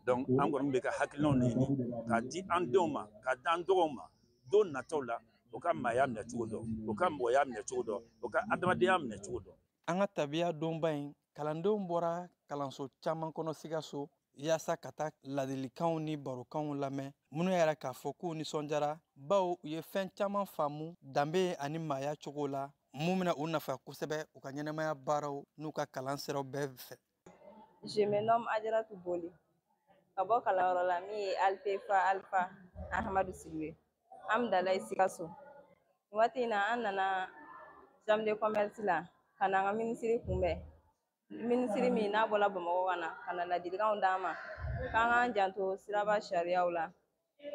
Donc an kɔni bɛ ka hakilinaw de ɲini k'a di an denw ma, k'a di an dɔgɔw ma don nataw la, o ka maaya minɛ cogo dɔn, o ka mɔgɔya minɛ cogo dɔn, o ka adamadenya minɛ cogo dɔn. An ka tabiya donba in, kalandenw bɔra kalanso caman kɔnɔ Sikaso yaasa ka taa ladilikanw ni barokanw lamɛn, minnu yɛrɛ k'a fɔ k'u nisɔndiyara, bawo u ye fɛn caman faamu danbe ani maaya cogo la, mun bɛna u nafa kosɛbɛ u ka ɲɛnamaya baaraw n'u ka kalan siraw bɛɛ fɛ. Je me nomme Adjaratou Boli, ka bɔ kalanyɔrɔ la min ye Alpefa Alpha Ahamadu Sidibe, Amdalaye Sikaso. Nin waati in na, an nana chambre de commerce la ka na an ka minisiri kunbɛn, minisiri min n'a bɔra Bamakɔ ka na ladilikanw d'an ma k'an k'an janto siraba sariyaw la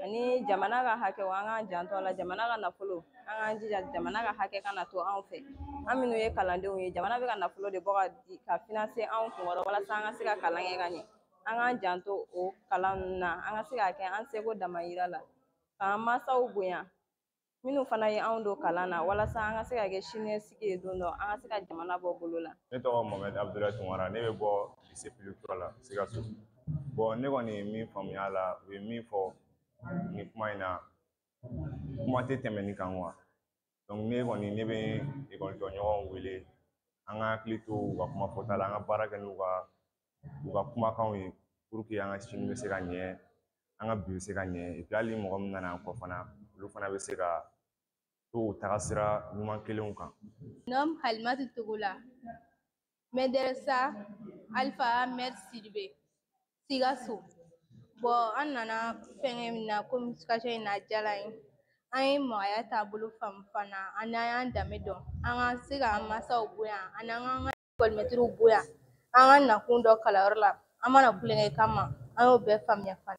ani jamana ka hakɛw, an k'an janto a la, jamana ka nafolo, an k'an jija jamana ka hakɛ kana to anw fɛ. An minnu ye kalandenw ye, jamana bɛ ka nafolo de bɔ ka di ka financer anw kunkɔrɔ walasa an ka se ka kalan kɛ ka ɲɛ. An k'an janto o kalan ninnu na, an ka se k'a kɛ an seko damayira la, k'an mansaw bonya minnu fana ye anw don kalan na, walasa an ka se ka kɛ siniɲɛsigi ye don dɔ, an ka se ka jamana bɔ bolo la. Ne tɔgɔ Mohamed Abdoulaye Tunkara, ne bɛ bɔ lycée Philippe Kura la, Sikaso. Bon, ne kɔni ye min faamuya a la, u ye min fɔ nin kuma in na, kuma tɛ tɛmɛ nin kan quoi. Donc ne kɔni, ne bɛ ekɔli tɔɲɔgɔnw wele, an ka hakili to u ka kuma fɔta la, an ka baara kɛ n'u ka kumakanw ye pour que an ka sini bɛ se ka ɲɛ, an ka bi bɛ se ka ɲɛ. Et puis hali ni mɔgɔ min nana an kɔ fana, olu fana bɛ se ka to o taga sira ɲuman kelenw kan. Nomme Halimatu Togola, Medersa Alpha Ahmed Sidibe, Sikaso. Bon, an nana fɛnkɛ min na communication in na, a diyara n ye. An ye mɔgɔya taabolo faamu fana, ani an y'an danbe dɔn, an ka se k'an mansaw bonya, ani an k'an ka ekɔlimɛtiriw bonya, an ka nakun dɔn kalanyɔrɔ la, an mana kulonkɛ kama, an y'o bɛɛ faamuya fana.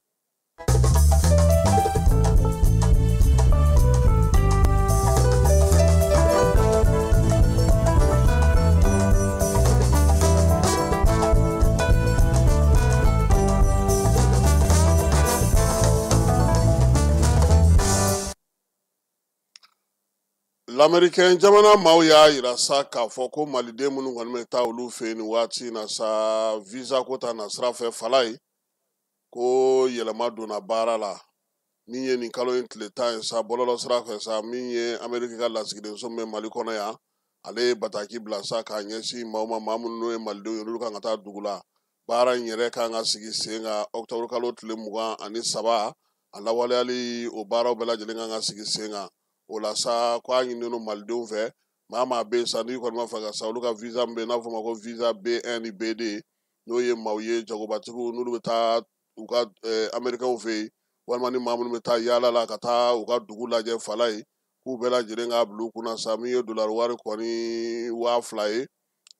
L'américain jamana maaw y'a yira sa k'a fɔ ko maliden minnu kɔni bɛ taa olu fɛ yen nin waati in na sa, visa ko ta na sira fɛ, fala ye ko yɛlɛma donna baara la. Min ye nin kalo in tile 10 ye sa, bɔlɔlɔ sira fɛ sa, min ye Amérique ka lasigidenso min bɛ Mali kɔnɔ yan, ale ye bataki bila sa k'a ɲɛsin maaw ma, maa minnu n'o ye malidenw ye, olu kan ka taa dugu la. Baara in yɛrɛ kan ka sigi sen kan octobre kalo tile 23, a lawaleyali o baaraw bɛɛ lajɛlen kan ka sigi sen kan. O la sa, ko a ɲininen don malidenw fɛ, maa bɛ yen sa n'i kɔni b'a fɛ ka sa, olu ka visa min bɛ yen n'a fɔ o ma ko visa B1 ni B2, N'o ye maaw ye, jagobatigiw, n'olu bɛ taa u ka Américains fɛ yen, walima ni maa minnu bɛ taa yaala la ka taa u ka dugu lajɛ Falaye, k'u bɛɛ lajɛlen k'a bila u kunna sa, min ye dolari wari kɔni 2000 ye,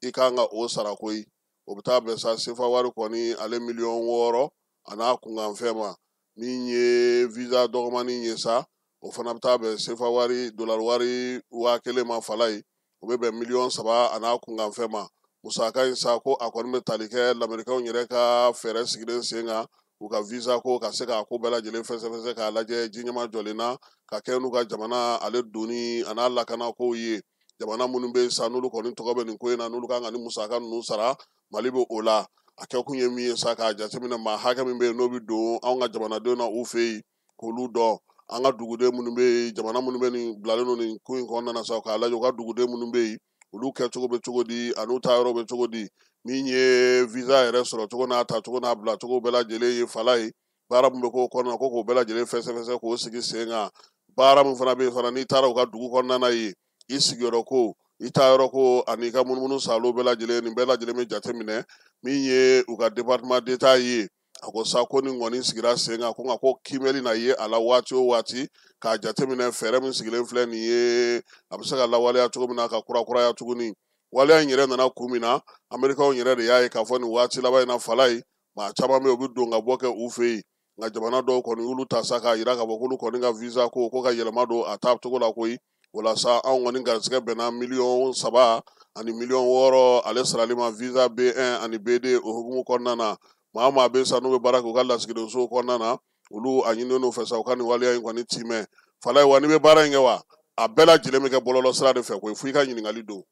i kan ka o sara koyi. O bɛ taa bɛn sa sefa wari kɔni ale miliyɔn 6 a n'a kunkanfɛn ma. Min ye visa dɔgɔmanin ye sa, o fana bɛ taa bɛn sefa wari dolari wari 1000 ma Falaye, o bɛ bɛn miliyɔn 3 a n'a kunkanfɛn ma. Musaka in sa, ko a kɔni bɛ tali kɛ lamɛrikɛnw yɛrɛ ka fɛɛrɛ sigilen sen kan u ka visa ko ka se k'a ko bɛɛ lajɛlen fɛsɛfɛsɛ k'a lajɛ ji ɲɛma jɔlen na, ka kɛ n'u ka jamana ale donni a n'a lakana kow ye. Jamana minnu bɛ yen sa, n'olu kɔni tɔgɔ bɛ nin ko in na, n'olu kan ka ni musaka ninnu sara, Mali bɛ o la. A kɛkun ye min ye sa, k'a jateminɛ maa hakɛ min bɛ yen n'o bɛ don anw ka jamanadenw na u fɛ yen, k'olu dɔn. An ka duguden minnu bɛ yen, jamana minnu bɛ nin bilalen don nin ko in kɔnɔna na sa, k'a lajɛ u ka duguden minnu bɛ yen, olu kɛcogo bɛ cogo di, an'u taa yɔrɔ bɛ cogo di. Min ye visa yɛrɛ sɔrɔ cogo n'a ta cogo n'a bila cogo bɛɛ lajɛlen ye Falaye, baara min bɛ k'o kɔnɔna na, ko k'o bɛɛ lajɛlen fɛsɛfɛsɛ k'o sigi sen kan. Baara min fana bɛ yen fana, n'i taara u ka dugu kɔnɔna na yen, i sigiyɔrɔ ko, i taa yɔrɔ ko, ani i ka munumunu salo bɛɛ lajɛlen, nin bɛɛ lajɛlen bɛ jateminɛ. Min ye u ka département d'État ye, a ko sa ko nin kɔni sigira sen kan, ko nka ko kiimɛli na ye a la waati o waati, k'a jateminɛ fɛɛrɛ min sigilen filɛ nin ye, a bɛ se ka lawaleya cogo min na, ka kurakuraya tuguni. Waleya in yɛrɛ nana kun min na, Amerikaw yɛrɛ de y'a ye k'a fɔ nin waati laban in na Falaye, maa caman bɛ yen, u bɛ don ka bɔ kɛ u fɛ yen, nka jamana dɔw kɔni y'olu ta sa k'a yira k'a fɔ k'olu kɔni ka visa ko ka yɛlɛma don a taa cogo la koyi. O la sa, anw kɔni garisɛgɛ bɛnna miliyɔn 3 ani miliyɔn 6 ale sarali ma visa B1 ani B2. O hukumu kɔnɔna na, maa o maa bɛ sa n'u bɛ baara kɛ u ka lasigidenso kɔnɔna na, olu a ɲininen n'u fɛ sa u ka nin waleya in kɔni timɛ Falaye. Wa n'i bɛ baara in kɛ wa, a bɛɛ lajɛlen bɛ kɛ bɔlɔlɔ sira de fɛ koyi, fo i ka ɲininkali don.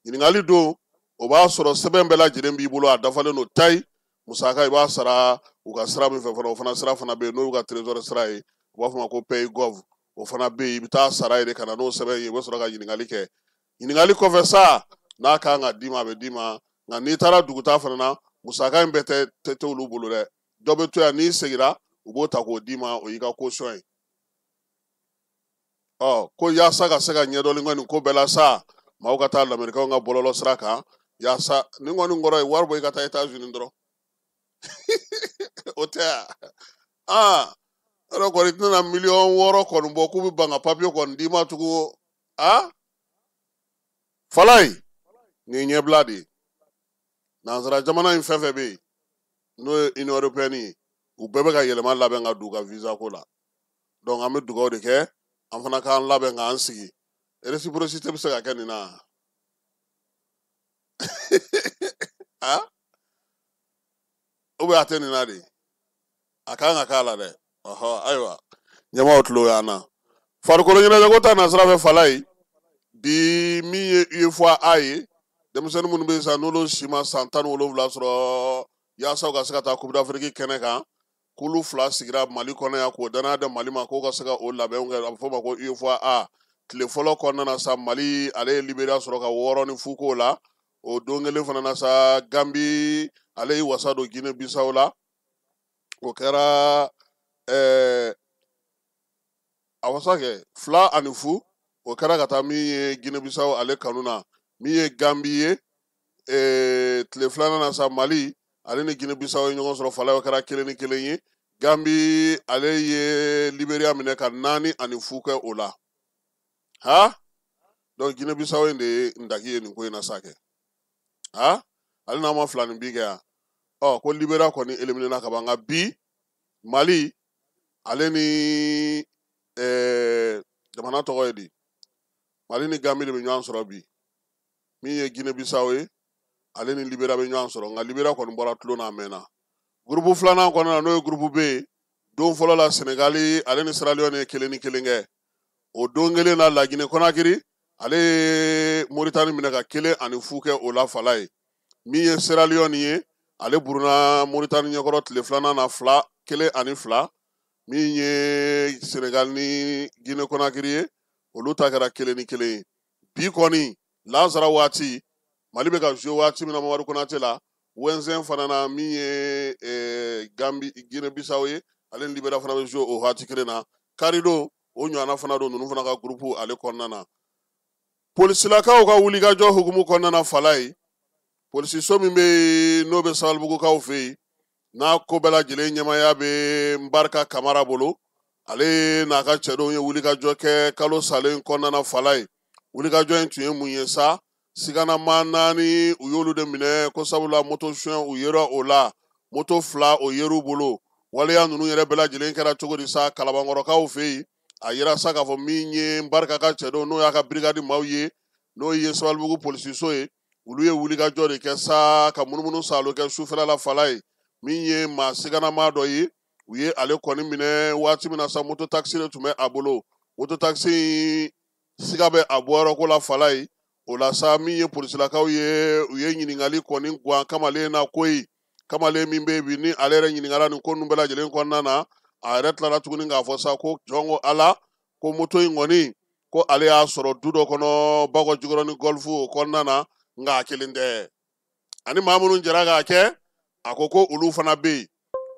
Ɲininkali don, o b'a sɔrɔ sɛbɛn bɛɛ lajɛlen b'i bolo, a dafalen don tayi. Musaka i b'a sara u ka sira min fɛ fana, o fana sira fana bɛ yen, n'o y'u ka trésor sira ye, u b'a fɔ ma ko PayGov, o fana bɛ yen. I bɛ taa sara yen de ka na n'o sɛbɛn ye, i bɛ sɔrɔ ka ɲininkali kɛ. Ɲininkali kɔfɛ sa, n'a kan ka d'i ma, a bɛ d'i ma. Nka n'i taara duguta fana na, musaka in bɛɛ tɛ olu bolo dɛ, dɔ bɛ to yan, n'i seginna u b'o ta k'o d'i ma, o y'i ka caution ye. Ɔ ko yaasa ka se ka ɲɛdɔnni kɛ nin ko bɛɛ la sa, maaw ka taa lamɛrikɛnw ka bɔlɔlɔ sira kan yaasa nin kɔni kɔrɔ ye wari bɔ i ka taa États-Unis dɔrɔn, o tɛ yan. Aa, yɔrɔ kɔni tɛna miliyɔn 6 kɔni bɔ k'u bɛ ban ka papiye kɔni d'i ma tugun. A Falaye, nin ye ɲɛbila de ye. Nansara jamana in fɛn fɛn bɛ yen, n'o ye Union européenne ye, u bɛɛ bɛ ka yɛlɛma labɛn ka don u ka visa ko la. Donc an bɛ dugawu de kɛ, an fana k'an labɛn k'an sigi. Réciprocité bɛ se ka kɛ nin na a, ou bien a tɛ nin na de, a kan ka k'a la dɛ. Ɔhɔ, ayiwa, ɲɛmaaw tulo y'an na. Farikolo ɲɛnajɛko ta nasira fɛ Falaye, bi min ye UEFOA A ye, denmisɛnnin minnu bɛ yen sa, n'olu si ma san 17 sɔrɔ, yaasa u ka se ka taa Coupe d'Afrique kɛnɛ kan, k'olu fila sigira Mali kɔnɔ yan k'o danaya da Mali ma k'o ka se ka o labɛnw kɛ. A bɛ fɔ o ma ko UEFOA A. Tile fɔlɔ kɔnɔna na sa, Mali ale ye Liberia sɔrɔ ka 6-0 k'o la. O don kelen fana na sa, Gambi ale y'i wasa don Guinée Bissau la, o kɛra a wasa kɛ 2-0. O kɛra ka taa min ye Guinée Bissau ale kanu na. Min ye Gambi ye, tile filanan na sa, Mali ale ni Guinée Bissau ye ɲɔgɔn sɔrɔ Falaye, o kɛra 1-1 ye. Gambi ale ye Liberia minɛ ka 4-0 kɛ o la. Ha, donc Guinée Bissau in de ye ndaki ye nin ko in na sa kɛ. Ha, ale n'a ma fila ni bi kɛ yan. Ɔ ko Liberia kɔni éliminé na ka ban. Nka bi Mali ale ni jamana tɔgɔ ye di, Mali ni Gambi de bɛ ɲɔgɔn sɔrɔ bi. Min ye Guinée Bissau ye, ale ni Liberia bɛ ɲɔgɔn sɔrɔ, nka Liberia kɔni bɔra tulon na a mɛnna. Groupe filanan kɔnɔna na, n'o ye groupe B ye, don fɔlɔ la Senegali ale ni Sierra Leone ye 1-1 kɛ. O don kelen na, Laginɛ Conakry ale ye Moritani minɛ ka 1-0 kɛ o la Falaye. Min ye Sierra Leone ye, ale buruna Moritani ɲɛkɔrɔ tile filanan na fila 1-2. Min ye Senegal ni Guinée Conakry ye, olu ta kɛra 1-1 ye. Bi kɔni lansara waati, Mali bɛ ka jouer waati min na Mamadu Konate la, Wɛnzɛn fana na, min ye Gambi, Guinée Bissau ye, ale ni Liberia fana bɛ jouer o waati kelen na. Karidon o ɲɔgɔnna fana don ninnu fana ka groupe ale kɔnɔna na. Polisilakaw ka wulikajɔ hukumu kɔnɔna na Falaye, Polisiso min bɛ yen n'o bɛ Sabalibugukaw fɛ yen, n'a ko bɛɛ lajɛlen ɲɛmaaya bɛ Nbarika Kamara bolo, ale n'a ka cɛdenw ye wulikajɔ kɛ kalo salen kɔnɔna na Falaye. Wulikajɔ in tun ye mun ye sa? Siganamaa 4 u y'olu de minɛ ko sabula moto suɲɛ u yera o la, moto 2 o yer'u bolo. Waleya ninnu yɛrɛ bɛɛ lajɛlen kɛra cogo di sa Kalabankɔrɔkaw fɛ yen? A yira sa k'a fɔ min ye Nbarika ka cɛdenw, n'o y'a ka brigade maaw ye, n'o ye Sabalibugu polisiso ye, olu ye wulikajɔ de kɛ sa ka munumunu saalo kɛ sufɛla la Falaye. Min ye maa siganamaa dɔ ye, u ye ale kɔni minɛ waati min na sa, moto taxi de tun bɛ a bolo. Moto taxi in siga bɛ a bɔyɔrɔ ko la Falaye. O la sa, min ye polisilakaw ye, u ye ɲininkali kɔni guwan kamalen na koyi. Kamalen min bɛ yen bi ni ale yɛrɛ ɲininkara nin ko ninnu bɛɛ lajɛlen kɔnɔna na, a yɛrɛ tilara tuguni k'a fɔ sa ko jɔn ko Ala, ko moto in kɔni ko ale y'a sɔrɔ du dɔ kɔnɔ Bakɔ Jikɔrɔni Golf o kɔnɔna na, nka a kelen tɛ, ani maa minnu jɛra k'a kɛ, a ko ko olu fana bɛ yen.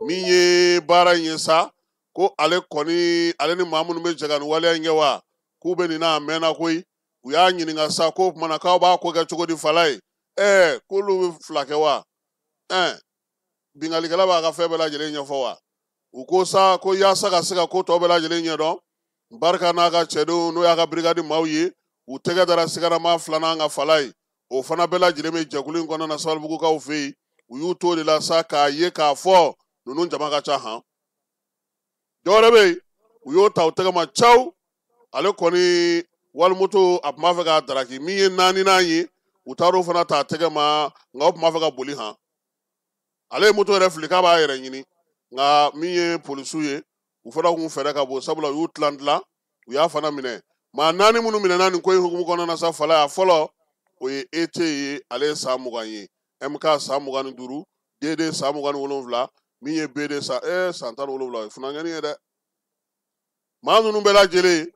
Min ye baara in ye sa, ko ale kɔni, ale ni maa minnu bɛ jɛ ka nin waleya in kɛ wa, k'u bɛ nin na a mɛnna koyi. U y'a ɲininka sa ko o tuma na k'aw b'a ko kɛ cogo di Falaye? K'olu bɛ fila kɛ wa? Binkannikɛla b'a ka fɛn bɛɛ lajɛlen ɲɛfɔ wa? U ko sa ko yaasa ka se ka ko tɔ bɛɛ lajɛlen ɲɛdɔn, Barika n'a ka cɛdenw, n'o y'a ka brigade maaw ye, u tɛgɛ dara siganama filanan kan Falaye. O fana bɛɛ lajɛlen bɛ jɛkulu in kɔnɔna na Sabalibugukaw fɛ yen. U y'u to de la sa k'a ye k'a fɔ ninnu jama ka ca han. Dɔwɛrɛ bɛ yen, u y'o ta u tɛgɛ ma caw, ale kɔni walimoto a tun b'a fɛ k'a daraki. Min ye naaninan ye, u taar'o fana ta a tɛgɛ ma, nka o tun b'a fɛ ka boli han. Ale ye moto yɛrɛ fili k'a b'a yɛrɛ ɲini, nka min ye polisiw ye, u fana kun fɛɛrɛ ka bon, sabula u y'u tilan tilan, u y'a fana minɛ. Maa 4 minnu minɛna nin ko in hukumu kɔnɔna na sa Falaye, a fɔlɔ o ye ET ye, ale ye san 20 ye, MK san 25, DD san 27, min ye BD san 17, o ye funankɛnin ye dɛ. Maa ninnu bɛɛ lajɛlen,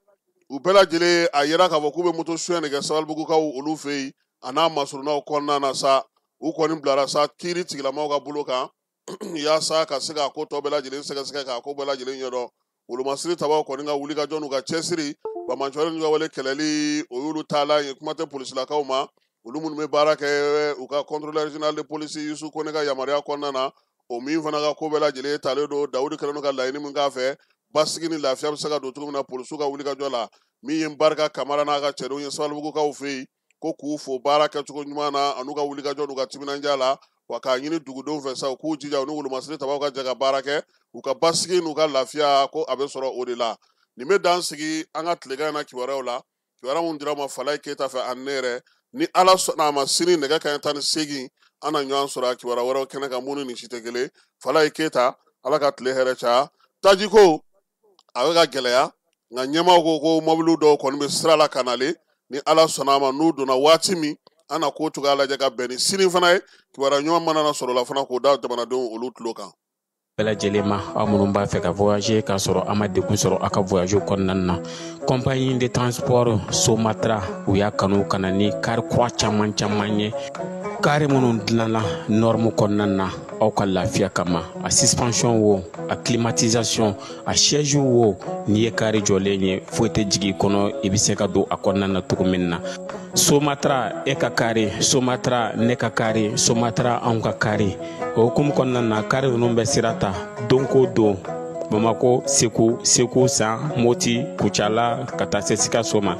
u bɛɛ lajɛlen a yira k'a fɔ k'u bɛ moto suɲɛ de kɛ Sabalibugukaw olu fɛ yen, a n'a masurunnaw kɔnɔna na sa. U kɔni bilara sa kiiri tigilamaaw ka bolo kan yaasa ka se k'a ko tɔ bɛɛ lajɛlen sɛgɛsɛgɛ, k'a ko bɛɛ lajɛlen ɲɛdɔn. Wolomasiri tabaw kɔni ka wulikajɔ n'u ka cɛsiri, banbaanciwale n'u ka wale kɛlɛli, o y'olu taalan ye. Kuma tɛ polisilakaw ma, olu minnu bɛ baara kɛ u ka contrôleur général de police Yusu Kone ka yamaruya kɔnɔna na, o min fana ka ko bɛɛ lajɛlen talen don Dawudi kɛlen don ka laɲini min k'a fɛ, basigi ni lafiya bɛ se ka don cogo min na polisiw ka wulikajɔ la. Min ye Barika Kamara n'a ka cɛdenw ye Sabalibugukaw fɛ yen, ko k'u fo baara kɛcogo ɲuman na an'u ka wulikajɔ n'u ka timinandiya la, wa k'a ɲini dugudenw fɛ sa u k'u jija u ni wolomasiri tabaw ka jɛ ka baara kɛ, u ka basigi n'u ka lafiya ko a bɛ sɔrɔ o de la. Nin bɛ dan sigi an ka tilegan in na kibaruyaw la, kibaruya minnu dira ma Falaye Keyita fɛ ani ne yɛrɛ. Ni Ala sɔnna a ma, sini nɛgɛ kanɲɛ 18 an na ɲɔgɔn sɔrɔ a kibaruya wɛrɛw kɛnɛ kan minnu ni si tɛ kelen. Falaye Keyita, Ala ka tile hɛrɛ caya. Tajiko a bɛ ka gɛlɛya, nka ɲɛmaaw ko ko mɔbiliw dɔw kɔni bɛ sira la ka nalen. Ni Ala sɔnna a ma, n'u donna waati min, an na ko cogoya lajɛ ka bɛn ni sini fana ye. Kibaruya ɲuman mana na sɔrɔ o la fana k'o da jamanadenw olu tulo kan. Bɛɛ lajɛlen ma, aw minnu b'a fɛ ka voyager k'a sɔrɔ a ma degun sɔrɔ aw ka voyage kɔnɔna na, compagnie de transport Somatra u y'a kanu ka na ni car kura caman caman ye, kari minnu dilanna norme kɔnɔna na aw ka lafiya kama. A suspension wo, a climatisation, a siège wo, n'i ye kari jɔlen ye foyi tɛ jigin i kɔnɔ, i bɛ se ka don a kɔnɔna na cogo min na. Somatra e ka kari, Somatra ne ka kari, Somatra anw ka kari. O hukumu kɔnɔna na, kari ninnu bɛ sira ta don ko don, Bamako, Segu, Segu, San, Moti, Kucala, ka taa se Sikaso ma.